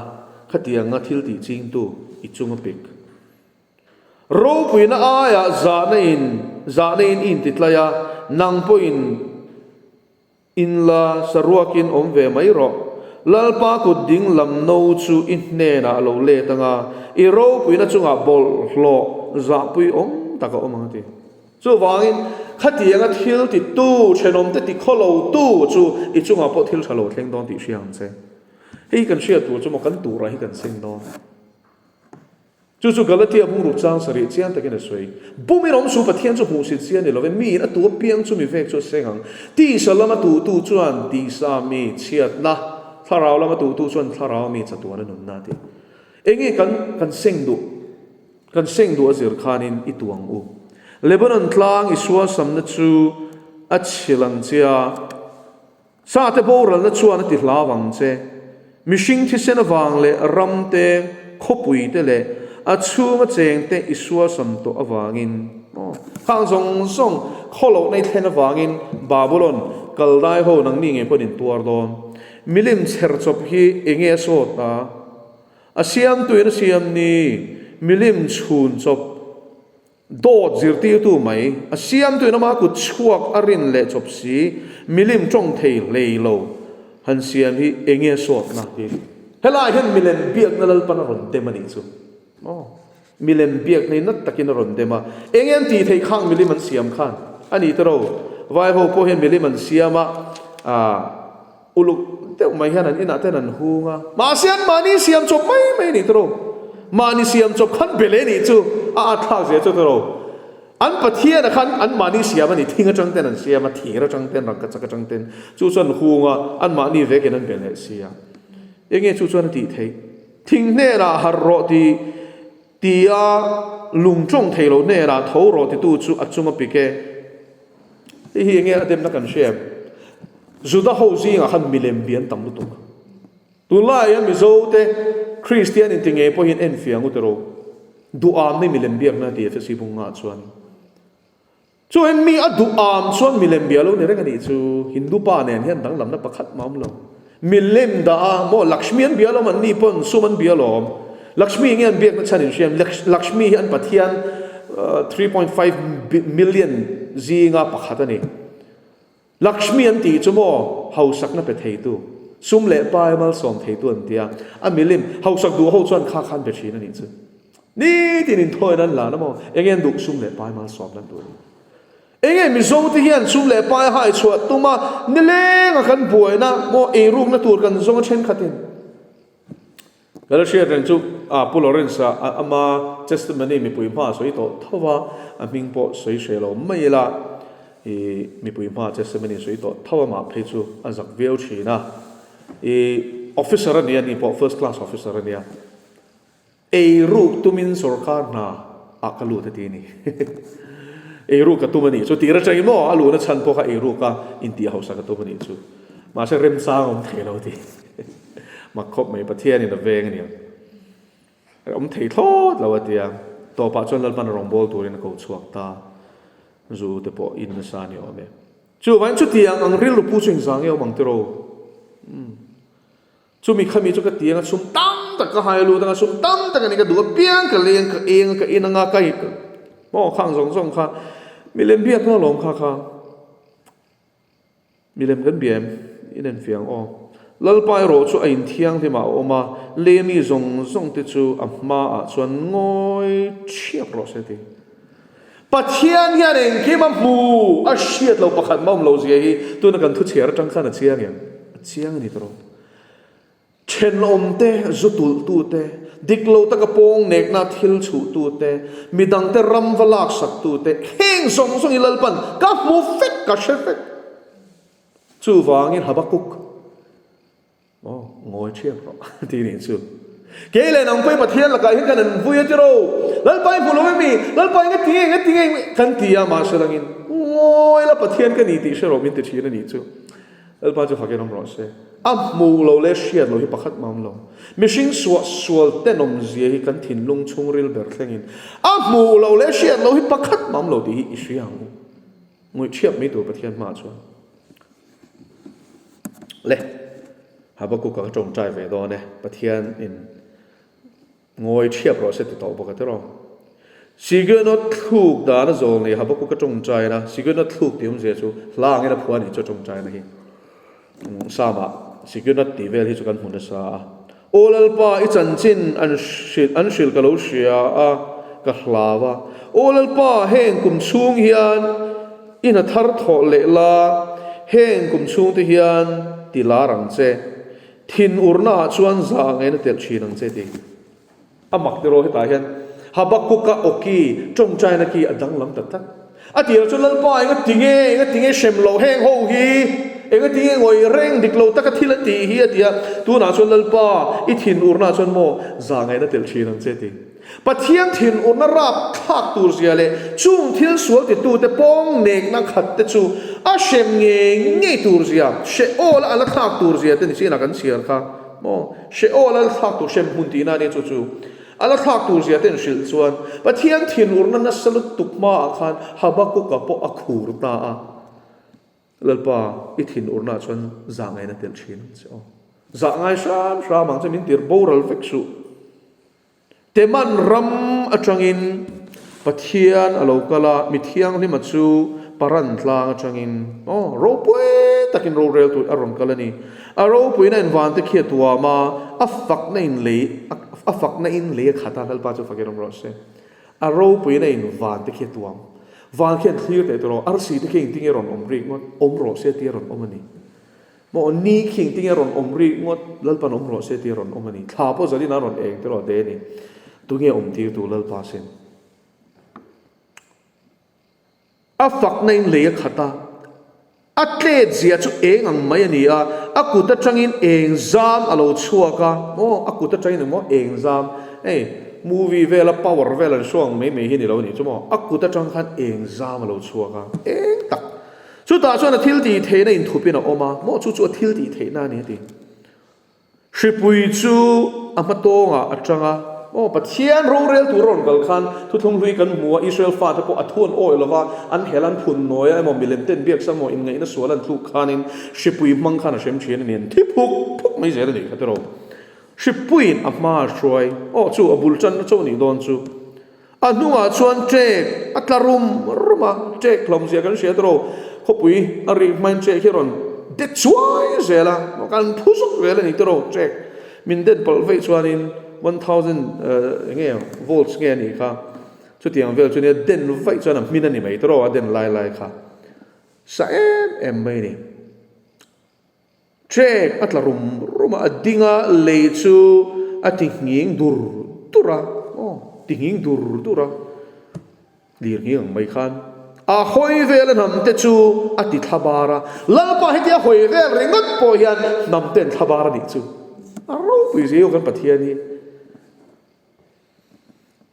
khatianga thil tih chingtu i chunga pik. Ropuina aiah zahna in, zahna in i intitlai a, nang pawhin, In la saruakin awm ve mai rawh. Lalpa kut ding lam no chu i hnenah a lo let ang a, i ropuina chungah bawlhhlawh zahpui awm tak a awm ang a ti. Chuvangin, khatianga thil titu, thenawmte tikhawlotu chu i chungah pawh thil tha lo thleng dawn tih hria ang che. Hei kan hriat tur chu maw kan turah hi kan seng dawn. Chu chu Galatia bungruk chang sarih chiang takin a sawi. Bumin awm su Pathian chu hmuhsit si a ni lo ve, miin a tu apiang chu mi vek chu a seng ang. Tisa lama tuhtu chuan tisa mi chhiatna, thlarau lama tuhtu chuan thlarau mi chatuana nunna a ti. Enge kan kan seng duh? Kan seng duh a zir khanin i tu ang u. Lebanon tlang i sualsamna chu a chhil ang che a. Sate boralna chuan a ti hlau ang che. Mihring thisen avang leh ram te, khawpui te leh a chhunga cheng te i sualsam tawh avangin, aw, khang zawng zawng khawlohna i thlen avangin Babulon kal dai ho nangni ngei pawhin in tuar dawn. Milim chher chawp hi enge a sawt a? A siamtuin a siam ni milim chhun chawp. Dawt zirtirtu mai, a siamtuin ama kut chhuak a rin leh chawp si, milim tawng thei hlei lo han siam hi enge sawtna tih a ni. Helaiah hian milem biakna Lalpan a rawn dem a nih chu. Aw, milem biakna hi nat takin a rawn dem a. Enge an tih theih khang milim an siam khan a ni tawh lo. Vaiho pawh hian milim an siam a, ah, Uluk deuh mai hian an inah ten an hung a, mahse an mahni siam chawp mai mai a nih tawh. Mahni siam chawp khan bel e nih chu a at thlak zia chu tawh. An Pathiana khan an mahni siam a ni, thing atang ten an siam a, thir atang ten, rangkachak atang ten, chu chuan hung a, an mahni vekin an bel leh si a. Enge chu chuan a tih theih? Thing hnenah harh rawh tih tia lung tawng thei lo hnenah tho rawh titu chu a chung a pik e. Hei hi enge a demna kan hria em? Juda ho zingah khan milem bi an tam lutuk. Tunlaiah hian Mizo te Kristian inti ngei pawhin enfiah ngut ero duham nei milem biakna ti FSC bungah chuan. Chuan mi a duham chuan milem bia lo ni reng a nih chu. Hindu pa nen hian danglamna pakhat mah awm lo. Milem dah a maw Lakshmi an bia lawm an ni pawn sum an bia lawm. Lakshmi nge an biakna chhan in hriam Lakshmi hi an Pathian 3.5 million zinga pakhat a ni. Lakshmi an tih chu maw hausakna pe theitu, sum leh pai malsawm theitu an tia, a milim hausak duh ho chuan kha khan pe thin a nih chu. Nitin inthawiin an lan a maw? Enge an duh sum leh pai malsawm nan duh a ni. Enge Mizo te hian sum leh pai hai chhuah tum a, nileng a kan buaina maw eirukna tur kan zawng a thenkhatin. Ka la hriat reng chu a Pu Lawrence-a ama testimony mipui hma a sawi tawh tho va, a hming pawh sawi hreh lo mai ila, i mipui hma testimony sawi tawh tho amah phei chu a zak viau thin a. I officer a nia ni pawh first class officer a nia. Eiruk tumin sorkar hna ah ka lut a ti a ni. Eiruk ka tum a nih chu tir atangin maw a luhna chhan pawh kha eiruk a intih hausa ka tum a nih chu. Mahse remchang awm thei lo ti. Mak khawp mai Pathianin a veng a nia. Awm thei thlawt lo a ti a. Tawpah chuan Lalpan a rawngbâwl turin a ko chhuak ta. Zu te pawh in nasa a ni awm e. Chuvangin chutiang ang rilru pu chu engzah nge awm ang tiraw? Umm. Chumi khami chu ka ti anga sum tam tak ka hai lut anga sum tam tak a ni ka duh apiang ka leng ka eng a ka in anga ka maw khang zawng zawng kha milem biakna alawm kha kha. Milem kan bia em? In enfiah ang aw. Lalpa erawh chu a inthianghlimah a awm a, lei mi zawng zawng te chu a hmaah chuan ngawi ṭhiap rawh se ti. Pathian hian engkim a hmu, a hriat lo pakhat mah awm lo zia hi tuna kan thuchhiar aṭang khan a chiang em? A chiang a ni tawh. Thenawmte, zu tulhtute, dik lo taka pawng nekna thil chhuhtute, midangte ram va laksaktute, heng zawng zawng hi Lalpan ka hmu vek, ka hre vek. Chuvangin Habakkuk, aw, ngawi ṭhiap rawh, ti nih chu. Kei leh nang pawhin Pathian lakah hian kan an vui a tiro, Lalpa i hmu lo em mi? Lalpa enga ti nge, enga ti nge kan ti a, mahse langin ngawi la Pathian ka ni tih hre rawh min ti ṭhin a nih chu. Lalpa chu fakin awm rawh se. A hmuh lo leh hriat lo hi pakhat mah awm lo. Mihring suah sual tenawm zia hi kan thinlung chhungril ber thlengin a hmuh lo leh hriat lo hi pakhat mah awm lo tih hi i hria ang u. Ngawih ṭhiap mai tur Pathian hmaah chuan. Le, Habakkuk-a ka ṭawngṭai ve dawn e, Pathian in Ngawi ṭhiap rawh se ti tawh bawk a tiraw. Sigenot thluk dan a zawl nei Habakkuk a ṭawngṭaina, Sigenot thluk tih awmzia chu hla angin a phuah a nih chu a ṭawngṭaina hi. Psalm ah Sigenot tih vel hi chu kan hmu nasa a. Aw Lalpa, i chanchin an hrilh an hrilh ka lo hria a, ka hlau a. Aw Lalpa, heng kum chhung hian i hna thar thawh leh la, heng kum chhung te hian ti lar ang che. Thin urna ah chuan za ngei na telh thin ang che ti. A mak tiraw hetah hian Habakkuk-a awki tawngtaina ki a danglam ta tlat. A tirah chuan Lalpa enga ti nge, enga ti nge hrem loh heng ho hi, enga ti nge ngawih reng dik lo taka thil an tih hi a ti a. Tunah chuan Lalpa i thin urna ah chuan maw za ngei na telh thin ang che ti. Pathian thinurna rapthlak tur zia leh chung thil sual titute pawng nekna khat te chu a hrem ngei ngei tur zia, Sheol a la thlak tur zia te ni chinah kan chhiar kha maw? Sheol a la thlak tur hrem hmun tihna a nia chu chu a la thlak tur zia te an hrilh chuan Pathian thinurna nasa lutuk hmaah khan Habakuka pawh a khur ta a. Lalpa, i thinurnaah chuan zah ngaina telh thin ang che aw. Zah ngai hram hram ang che min tir boral vek suh. Teman ram atangin Pathian a lo kal a, mi thianghlima chu Paran tlang atangin, aw, ropui takin rorel tur a rawn kal a ni. A ropuina in vante khi a tuam a, a fakna in lei, a fakna in lei a khat a, Lalpa chu fakin awm rawh se. A ropuina in vante khi a tuam. Van khi an thlir teh tawh lo, arsi te khi engtinge rawn awm rik ngawt, awm rawh se tia rawn awm a ni. Maw ni khing tinge rawn awm rik ngawt, Lalpan awm rawh se tih a rawn awm a ni. Thla pawh zalin a rawn eng tiraw de a ni. Tunge awm tir tu Lalpa sin? A fakna in lei a khat a, a tlet zia chu eng ang mai a ni a, a kut atangin eng zam a lo chhuak a, maw a kut atangin eng maw eng zam, hei movie vela power vel an hruang mai mai hi ni lo a nih chu maw, a kut atang khan eng zam a lo chhuak a, eng tak. Chutah chuan a thiltih theihna inthupin a awm a, maw chu chu a thiltih theihna a ni a ti. Hripui chu a hmatawngah a tang a, maw Pathian rorel tur a rawn kal khan thuthlung hlui kan hmu a, Israel fate pawh a thu an awih lo va, an hel an phun nawi a emaw milem ten biaksa emaw inngaihna sual an tluk khanin hripui hmang khan a hrem thin a ni, an thi phuk phuk mai zel a nih kha tiraw. Hripuiin a hma a hruai, aw chu a bul tanna chauh a nih dawn chu. A hnungah chuan ṭek a tla rum rum a, ṭek hlawmzia kan hria tawh khawpui a rik hmain ṭek hi a rawn det chuai zel a, kan phu zawk zel a ni tawh ṭek min det palh veih chuanin 1000 eng nge volts nge a nih kha chutiang vel chu nia den vaih chuan a hmin a ni mai tawh a den lai lai kha sa em em mai a ni. Trek a tla rum rum a, a ding a, lei chu a ti nghing dur dur a, aw, ti nghing dur dur a, lir nghing ang mai khan a hawi vel a hnam te chu a ti thla bar a, Lalpa hetia hawi vel ringawt pawh hian hnam te an thla bar a nih chu a ropui zia kan Pathian hi.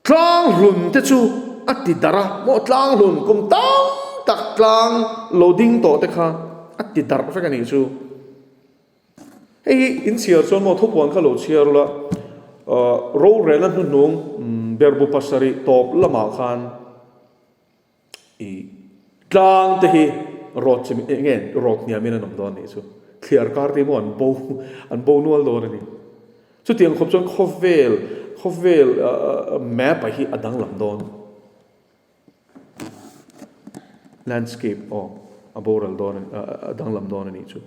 Tlang hlun te chu a ti darh a, maw tlang hlun kum tam tak tlang lo ding tawh te kha a ti darh vek a nih chu. Hei hi in chhiar chuan maw thupuan kha lo chhiar ula, rorelna hnuhnung berbu pasarih tawp lamah khan I tlang te hi rawt chim eng nge rawt hniam in an awm dawn nih chu. Thliar kar te hi maw an bo an bo nual dawn a ni. Chutiang khawp chuan khawvel khawvel map ah hi a danglam dawn. Landscape aw a boral dawn a danglam dawn a nih chu.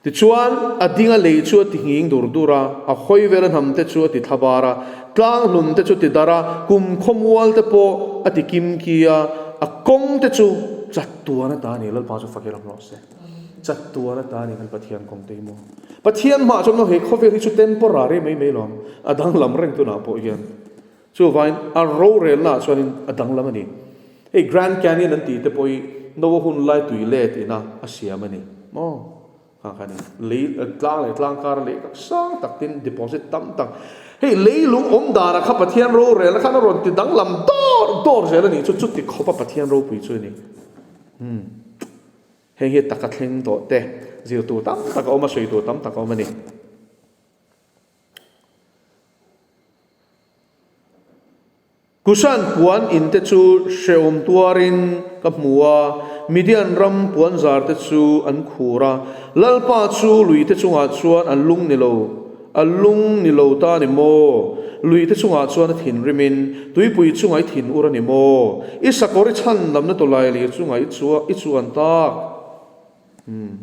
Tichuan, a dinga lei chu a ti nghing dur dur a, a hawi vela hnam te chu a ti thla bar a, tlang hlun te chu ti darh a, kum khawmual te pawh a ti kim ki a, a kawng te chu chattuan ata a ni, Lalpa chu fakir ang rawh se. Chattuan ata a ni kan Pathian kawng te hi maw. Pathian hmah chuan maw he khawvel hi chu temporary mai mai lo ang, a danglam reng tunah pawh hian. Chuvangin a rorelnaah chuanin a danglam a ni. Hei Grand Canyon an tih te pawh hi Noah hun lai tui let ina a siam a ni maw? Kha kha ni. Lei tlang leh tlang kar leh tak sang tak tin deposit tam tak. Hei leilung awm danah kha Pathian rorelna khan a rawn ti danglam dawr dawr zel a nih chu chuti khawpa Pathian ropui chu a ni. Umm. Heng hi taka thleng tawh te zir tur tam tak a awm a, sawi tur tam tak a awm a ni. Kushan puan in te chu hrehawm tuarin ka hmu a, Midian ram puan zar te chu an khur a. Lalpa chu lui te chungah chuan a lung ni lo, a lung ni lo ta ni maw? Lui te chungah chuan a thinrimin, tuipui chungah i thin ur a ni maw? I sakawr i chhandamna tawlailir chungah i chuan tak. Umm.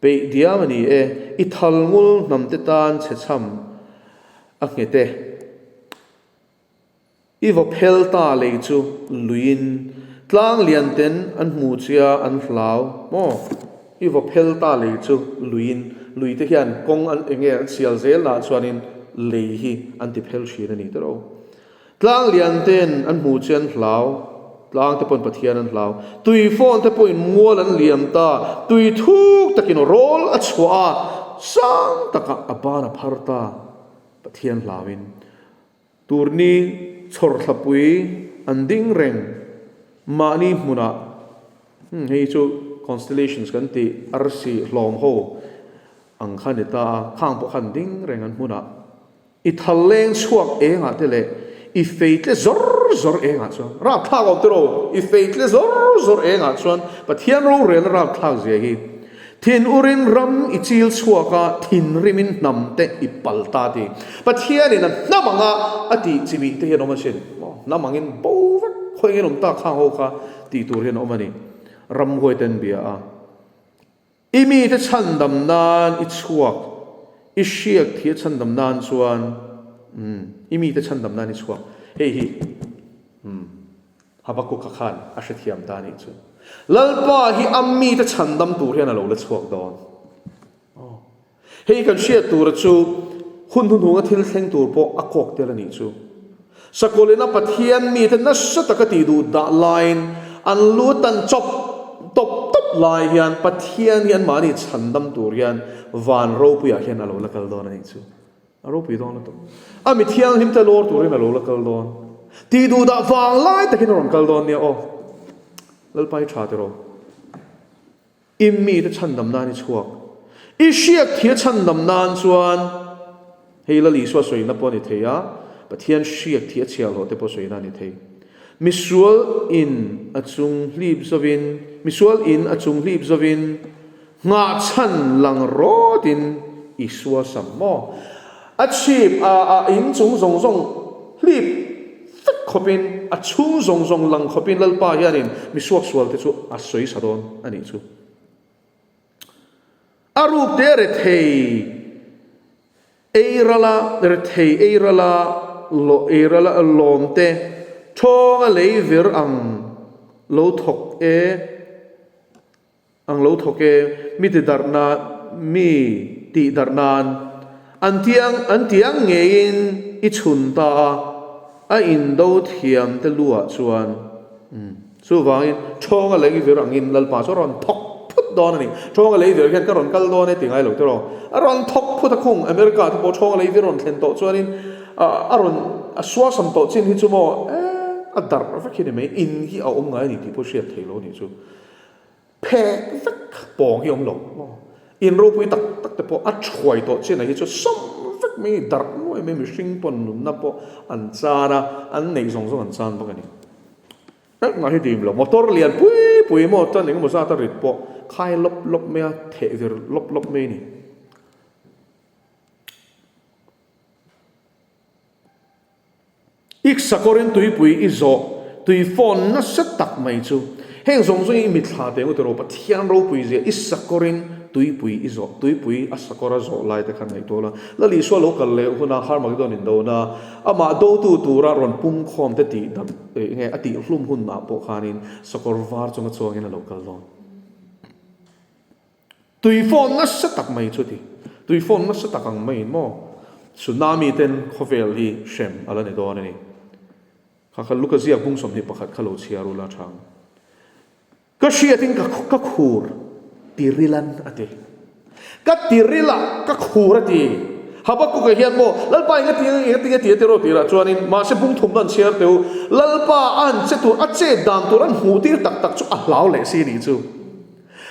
Peih diam a ni e, i thal ngul hnam te tan chhe chham a nghet e. I vaw phel ta lei chu luiin tlang lian ten an hmu chia an hlau maw? I vaw phel ta lei chu luiin lui te hian kawng an enge an sial zel nah chuanin lei hi an ti phel thin a ni tawh. Tlang lian ten an hmu che an hlau, tlang te pawhin Pathian an hlau. Tui fawn te pawhin mual an liam ta, tui thuk takin rawl a chhuah a, sang takah a ban a phar ta, Pathian hlauin. Turni chhawrthlapui an ding reng mahni hmunah, hei chu constellations kan tih arsi hlawm ho ang kha a ni ta a, khang pawh khan ding reng an hmunah. I thal leng chhuak engah te leh i feitle zawr zawr engah chuan rapthlak awm tiraw? I feitle zawr zawr engah chuan Pathian rorelna rapthlak zia hi thin urin ram i chil chhuak a, thinrimin hnam te i pal ta ti. Pathianin a hnam anga a tih chi mih te hian awm asin. Hnam angin bo vek khawi engin awm tak khang ho kha tih tur hian a awm a ni. Ramhuai ten bia a. I mite chhandam nan i chhuak, i hriak thih a chhandam nan chuan, umm, i mite chhandam nan i chhuak. Hei hi, umm, Habakuka khan a hrethiam ta anih chu. Lalpa hi a mite chhandam tur hian a lo la chhuak dawn. Aw. Hei kan hriat tura chu hun hnuhnunga thil thleng tur pawh a kawk tel anih chu. Sakawlina Pathian mite nasa taka tih duh dah laiin an lu tan chawp tawp tawp lai hian Pathian hi anmahni chhandam tur hian van ropuiah hian a lo la kal dawn anih chu. A ropui dawn lutuk. A mi thianghlim te lawr turin a lo la kal dawn. Tih duh dah vang lai takin a rawn kal dawn nia aw. Lalpa hi tha tiraw. I mite chhandam nan i chhuak. I hriak thia chhandam nan chuan hei Lal Isua sawina pawh a ni thei a, Pathian hriak thia chhiahhlawh te pawh sawina a ni thei. Misual in a chung hlip zovin, misual in a chung hlip zovin nghahchhan lang rawtin i suasam maw? A chhip a a in chung zawng zawng hlip vek khawpin, a chhung zawng zawng lang khawpin Lalpa hianin mi suaksual te chu a sawi sa dawn a nih chu. A ruk te rethei ei rala, rethei ei rala, ei rala lawm te thawnga lei vir ang lo thawk e. Ang lo thawk e, mi ti darh nan, mi tih darh nan an tiang an ti ang ngeiin i chhun ta a, a indo thiam te lu ah chuan umm chuvangin Ṭhawnga lei vir angin Lalpa chu a rawn thawk phut dawn a ni. Ṭhawnga lei vir hian ka rawn kal dawn e ti ngai lo tiraw. A rawn thawk phut a khung America te pawh Ṭhawnga lei vir rawn thlen tawh chuanin a rawn a suasam tawh chin hi chu maw eh a darh vek hi ni mai, in hi a awm ngai a ni tih pawh hriat theih lo a nih chu. Phek vek pawng hi awm lo maw? In ropui tak tak te pawh a thuai tawh chin ah hi chu sawm vek mai darh nuai mai mihring pawn nunna pawh an chan a, an neih zawng zawng an chan bawk a ni. Engmah hi dim lo, motor lian pui pui maw tan engemaw zat a rit pawh khai lawp lawp mai a, theh vir lawp lawp mai a ni. I sakawrin tuipui i zawh tui fawn nasa tak mai chu heng zawng zawng i mitthla teh ngawt erawh Pathian ropui zia i sakawrin tuipui i zawh tuipui a sakawr a zawh lai te khan ngaihtuah la Lal Isua lo kal leh huna Harmagedon indona amah dotu tura rawn pungkhawm te tih dam eng nge a tih hlum hunah pawh khanin sakawr var chunga chuangin a lo kal dawn. Tui fawn nasa tak mai chu ti. Tui fawn nasa tak ang maiin maw tsunami ten khawvel hi hrem a la ni dawn a ni. Kha kha Luka ziak bung 21 kha lo chhiar ula tha ang. Ka hriatin ka ka khur tirilan a ti. Ka tirila ka khur a ti. Habakkuk-a hian maw Lalpa enga ti enga ti nge ti a ti rawh tirah chuanin mahse bung thumna an chhiar teu Lalpa a han che tur a chet dan tur an hmuh tir tak tak chu a hlau leh si nih chu.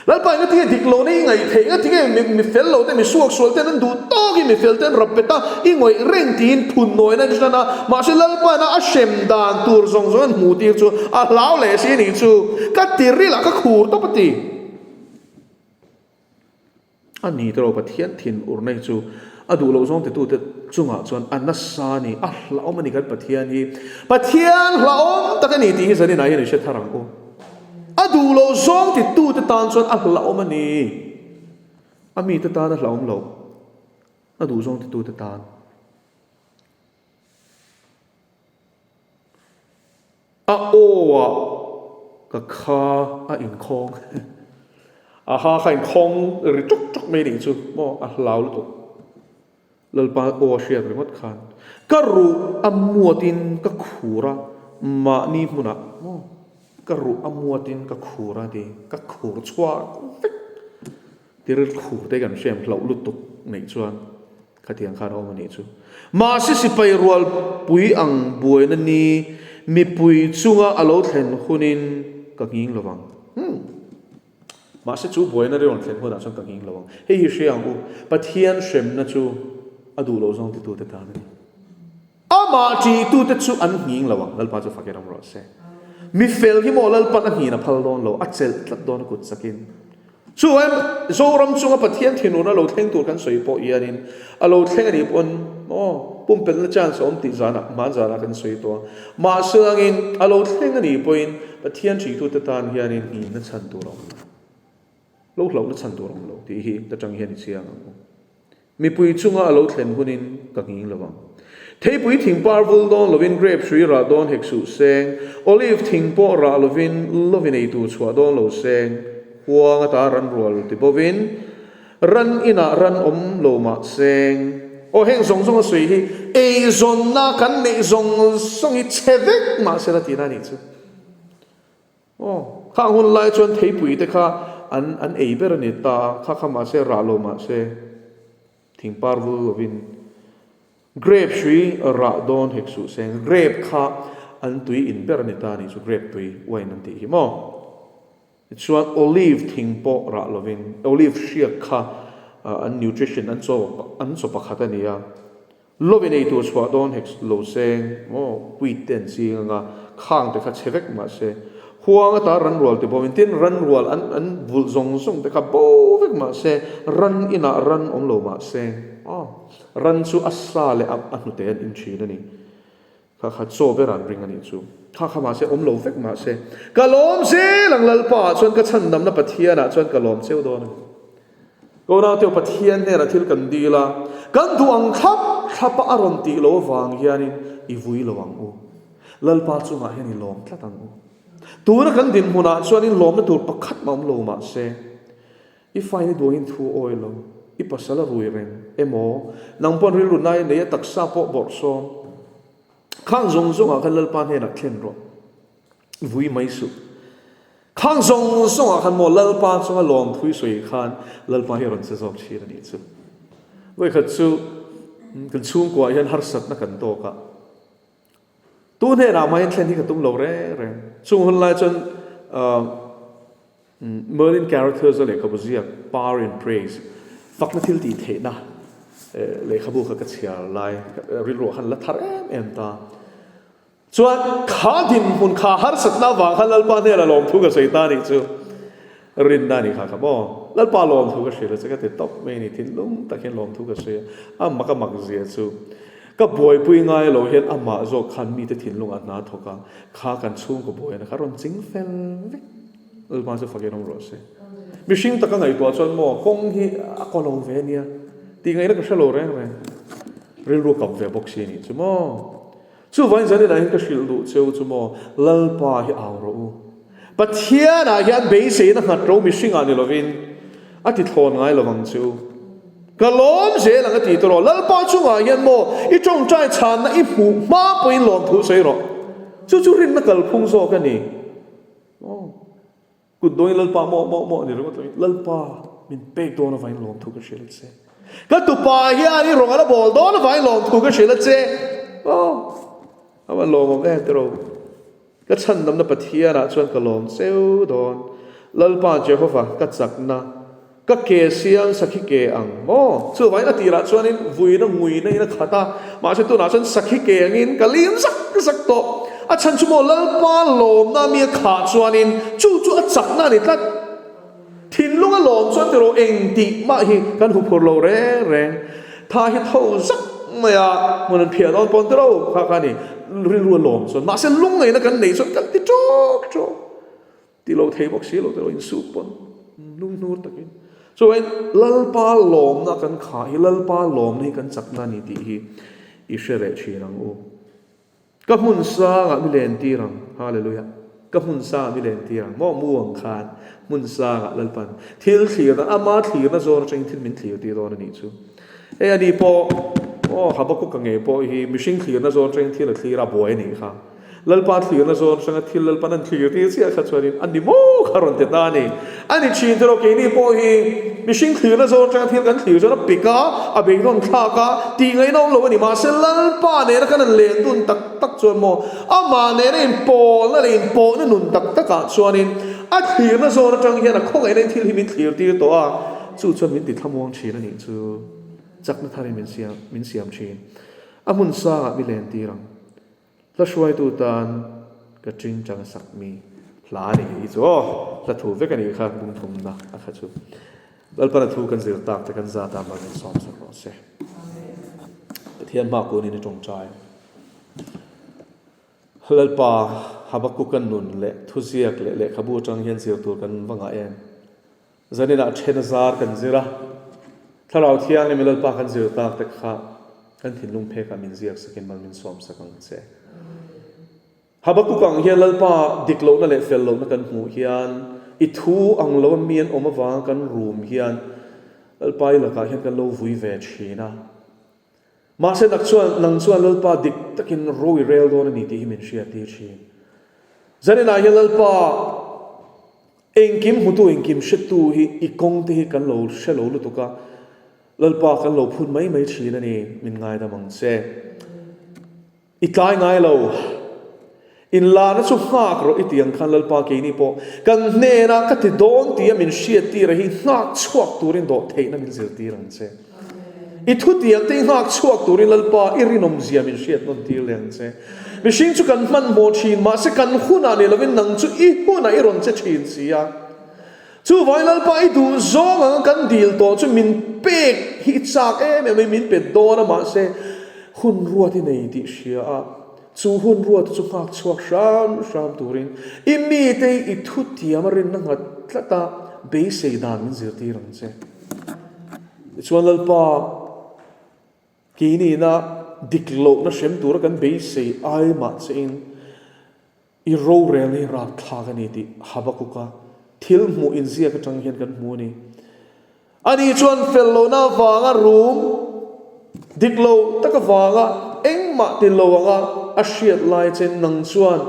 Lalpa enga tinge dik lohna i ngaih theih? Enga tinge mi fel lo te, mi suak sual ten an duh tawkin mi fel ten rap bet a, i ngawih reng tiin phun nawina an hran a, mahse Lalpa ina a hrem dan tur zawng zawng an hmuh tir chu a hlau leh si anih chu, ka ti ril ah ka khur tawp a ti. A ni tawh Pathian thin urna hi chu a duh loh zawng titute chungah chuan a nasa a ni, a hlauhawm a ni kan Pathian hi. Pathian hlauhawm tak a ni tih hi zaninah hian i hre thar ang u. A duh loh zawng titute tan chuan a hlauhawm a ni. A mite tan a hlauhawm loh, a duh zawng titute tan. A aw ah ka kha a inkhawng. A ha kha inkhawng ri ṭawk ṭawk mai nih chu maw a hlau lutuk. Lalpa aw a hriat ringawt khan ka ruh a muatin ka khur a mahni hmunah maw ka ruh a muatin ka khur a ti ka khur chhuak vek. Tiril khur te kan hriam hlauh lutuk neih chuan khatiang khan a awm a nih chu. Mahse sipai rual pui ang buaina ni mipui chunga a lo thlen hunin ka nghing lo vang. Umm. Mahse chu buaina rawn thlen hunah chuan ka nghing lo vang. Hei hi hria ang u, Pathian hremna chu a duh loh zawng titute tan a ni. Amah ṭihtute chu an nghing lo ang, Lalpa chu fakin awm rawh se. Mi fel hi maw Lalpa'n a nghin a phal dawn lo, a chelh tlat dawn a kut chakin. Chuan Zoram chunga Pathian thinurna lo thleng tur kan sawi pawh hianin a lo thleng a nih pawn maw pumpelhna chance a awm tih zanah hman zanah kan sawi tawh a. Mahse angin a lo thleng a nih pawhin Pathian ṭihtute tan hianin nghinna chhan tur a awm lo. Lo hlauhna chhan tur a awm lo tih hi ta ṭang hian i chiang ang u. Mipui chunga a lo thlen hunin ka nghing lo ang. Theipui thing par vul dawn lovin grape hrui rah dawn hek suh seng, olive thing pawh rah lovin lovin ei tur chhuah dawn lo seng, huang ata ran rual ti bovin ran inah ran awm lo mah seng. Aw heng zawng zawng a sawi hi eizawnna kan neih zawng zawng hi chhe vek mah sela tihna a nih chu. Aw, khang hun lai chuan theipui te kha an an ei ber a ni ta a, kha kha mahse rah lo mahse thingpar vul lovin grape hrui rah dawn hek suh seng, grape kha an tui in ber a ni ta a nih chu, grape tui wine an tih hi maw. Tichuan olive thing pawh rah lovin, olive hriak kha an nutrition, an chaw, an chaw pakhat a ni a. Lovin ei tur chhuah dawn hek lo seng maw, wheat te an ching anga, khang te kha chhe vek mah se, huang ata ran rual te bawmin, tin ran rual an an vulh zawng zawng te kha bo vek mah se, ran inah ran awm lo mah se, aw, ran chu a sa leh a a hnute an in thin a ni. Kha kha chaw ber an ring a nih chu. Kha kha mahse awm lo vek mahse, ka lawm zel ang Lalpa ah chuan ka chhandamna Pathian ah chuan ka lawm cheu dawn a ni. Ka unauteu Pathian hnenah thil kan dil a, kan duh ang thlap thlap a a rawn tih lo avang hianin i vui lo ang u. Lalpa chungah hian i lawm tlat ang u. Tuna kan dinhmunah chuanin lawmna tur pakhat mah awm lo mahse, I fain i duangin thu awi lo, i pasal a rui reng emaw, nang pawn rilru nai nei a taksa pawh bawrh sawm. Khang zawng zawngah khan Lalpa hnenah thlen rawh, i vui mai suh. Khang zawng zawngah khan maw Lalpa chunga lawmthui sawi khan Lalpa hi a rawn che zawk thin a nih chu. Vawikhat chu kan chhungkuaah hian harsatna kan tawk a. Tu hnenah mah hian thlen hi ka tum lo reng reng. Chung hun lai chuan Merlin Carothers-a lehkhabu ziak Power in Praise, Fakna thil tih theihna lehkhabu kha ka chhiar lai rilruah khan la thar em em ta. Chuan kha dinhmun kha harsatna avang khan Lalpa hnenah lawmthu ka sawi ta nih chu. Rinna a nih kha kha maw? Lalpa lawmthu ka hrilh a che ka ti tawp mai a ni, thinlung tak hian lawmthu ka sawi a, a mak a mak zia chu ka buaipui ngai lo hian amah zawk khan mite thinlungah hna thawk a, kha kan chhungkaw buaina kha rawn ching fel vek. Lalpa chu fakin awm rawh se. Mihring taka ngaihtuah chuan maw kawng hi a kaw lo ve ania tih ngaihna ka hre lo reng reng. Rilru kap ve bawk si a nih chu maw? Chuvangin zanin ah hian ka hrilh duh cheu chu maw, Lalpa hi au rawh u. Pathian ah hian beiseina nghat ro mihring ah ni lovin a ti thlawn ngai lo vang chu. Ka lawm zel ang a ti tawh rawh. Lalpa chungah hian maw i tawngtai chhanna i hmuh hma pawhin lawmthu sawi rawh. Chu chu rinna kalphung zawk a ni. Aw. Kut dawngin Lalpa maw maw maw ni ringawt lovin Lalpa min pek dawn avangin lawmthu ka hrilh a che. Ka tupa hian i rawn a la bawl dawn avangin lawmthu ka hrilh a che. Aw. A van lawmawm em tiraw. Ka chhandamna Pathianah chuan ka lawm cheu dawn. Lalpa Jehova ka chakna Ka ke siang sakhi ke ang maw? Chuvangin a tirah chuanin vuina nguina in a khat a, mahse tunah chuan sakhi ke angin ka lim zak zak tawh. A chhan chu maw Lalpa lawmna mi a khah chuanin chu chu a chakna a ni tlat. Thinlung a lawm chuan tiraw eng tih mah hi kan huphur lo reng reng. Tha hi tho zak mai a, hmun an phiah dawn pawn tiraw kha kha a ni. Rilru a lawm chuan mahse lungngaihna kan neih chuan kan ti tawk tawk. Ti lo thei bawk si lo te lo insuk pawn lung hnur takin. Chuan Lalpa lawmna kan khah hi Lalpa lawmna hi kan chakna a ni tih hi i hre leh thin ang u. Ka hmun sangah mi len tir ang. Hallelujah. Ka hmun sangah mi len tir ang. Maw mu ang khan hmun sangah Lalpan thil thlirna ama thlirna zawn atangin thil min thlir tir dawn a nih chu. Hei ani pawh aw Habakkuk-a ngei pawh hi mihring thlirna zawn atangin thil a thlir a buai a nih kha. Lalpa thlirna zawn atanga thil Lalpan an thlir tir chiah kha chuanin a ni maw kha rawn ti ta a ni. A ni thin te erawh keini pawh hi mihring thlirna zawn atanga thil kan thlir chuan a pik a, a beidawn thlak a, tih ngaihna awm lo a ni. Mahse Lalpa nena kan han len dun tak tak chuan maw amah nena inpawlna leh inpawhna nun tak takah chuanin a thlirna zawn atang hian a khawngaihna in thil hi min thlir tir tawh a, chu chuan min ti thlamuang thin a nih chu. Chakna tharin min siam min siam thin. A hmun sangah mi len tir ang. Hla hruaitu tan ka ṭing chang sak mi hla a nih hi chu aw, hla thu vek a nih kha bungthumna a kha chu. Lalpana thu kan zir tak te kan zat ah mal min sawm sak rawh se. Pathian hma kunin i tawngtai. Lalpa Habakkuk-a nun leh thuziak leh lehkhabu atang hian zir tur kan va ngah em? Zaninah then a zar kan zir a, Thlarau Thianghlim i Lalpa kan zir tak te kha kan thinlung phekah min ziak sakin mal min sawm sak ang che. Habakkuk ang hian Lalpa dik lohna leh fel lohna kan hmuh hian, i thu ang lo a mi an awm avanga kan rum hian Lalpa i lakah hian kan lo vui ve thin a. Mahse nak chuan nang chuan Lalpa dik takin ro i rel dawn a ni tih hi min hriattir thin. Zaninah hian Lalpa Engkim hmutu engkim hretu hi i kawng te hi kan lo hre lo lutuk a, Lalpa kan lo phun mai mai thin a ni, min ngaidam ang che. I tlai ngai lo. Inlarna chu nghak rawh i ti ang khan Lalpa keini pawh kan hnenah ka ti dawn tia min hriattir a hi nghak chhuak turin dawh theihna min zirtir ang che. I thutiang te i nghak chhuak turin Lalpa i rinawmzia min hriat nawn tir leh ang che. Mihring chu kan hmanhmawh thin mahse kan hunah ni lovin nang chu i hunah i rawn che thin si a. Chuvangin Lalpa i duh zawng anga kan dil tawh chu min pek hi i chak em em a, min pe dawn a mahse hun ruat i nei tih hria a, chu hun ruat chu nghak chhuak hram hram turin i mite i thutiam a rinna nghat tlat a beisei dan min zirtir ang che. Tichuan Lalpa keini ina dik lohna hrem tura kan beisei ai mah chein, I rorelna hi rapthlak a ni tih Habakuka thil hmuh inziak atang hian kan hmu a ni. Ani chuan fel lohna avanga rum dik lo tak avanga engmah ti lo anga a hriat lai chen nang chuan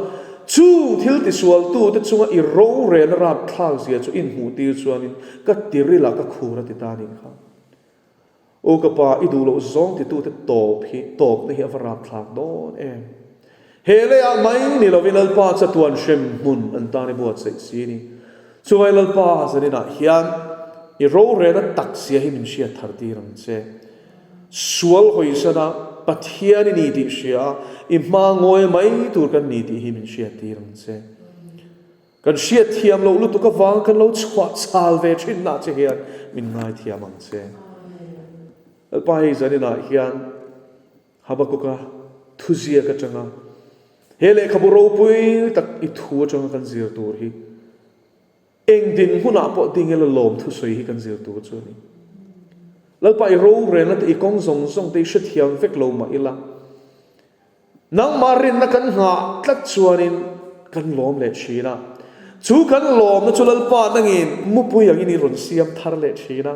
chung thil tisualtute chunga i rorelna rapthlak zia chu inhmuhtir chuanin ka tiril ah ka khur a ti ta a nih kha. Aw ka pa, i duh loh zawng titute tawp hi, tawpna hi a va rapthlak dawn em. He leiah mai ni lovin Lalpa chatuan hrem hmun an tan i buatsaih si ni. Chuvai Lalpa zaninah hian i rorelna tak zia hi min hriat thar tir ang che. Sual hawisana Pathian i ni tih hria a, i hma ngawi mai tur kan ni tih hi min hriat tir ang che. Kan hriatthiam loh lutuk avang kan lo chhuah chal ve thin nah che hian min ngaithiam ang che. Lalpa hei zaninah hian Habakuka thuziak atanga he lehkhabu ropui tak i thu atanga kan zir tur hi eng dinhmunah pawh ding ila lawm thusawi hi kan zir tur chu a ni. Lalpa i rorelna te i kawng zawng zawng te i hrethiam vek lo mah ila Nangmah rinna kan nghah tlat chuanin kan lawm leh thin a. Chu kan lawmna chu Lalpa nangin mupui angin i rawn siam thar leh thin a.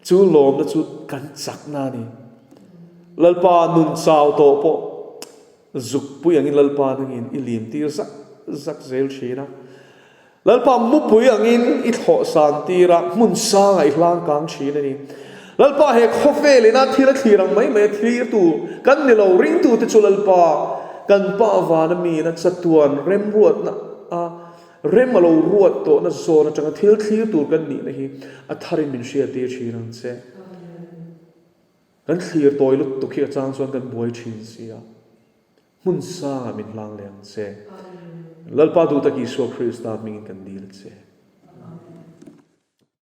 Chu lawmna chu kan chakna a ni. Lalpa nun chau tawh pawh zukpui angin Lalpa nangin i lim tir zak zak zel thin a. Lalpa mupui angin i thlawh san tir a, hmun sangah i hlang kang thin a ni. Lalpa he khawvel ina thil a thlir ang mai mai a thlirtu kan ni lo, ringtute chu Lalpa kan Pa vana miin a chatuan remruatna a rem a lo ruat tawhna zawn atanga thil thlir tur kan nihna hi a tharin min hriattir thin ang che. Kan thlir tawi lutuk hi a chang chuan kan buai thin si a. Hmun sangah min hlang leh ang che. Lalpa duh tak Isua Krista hmingin kan dil che.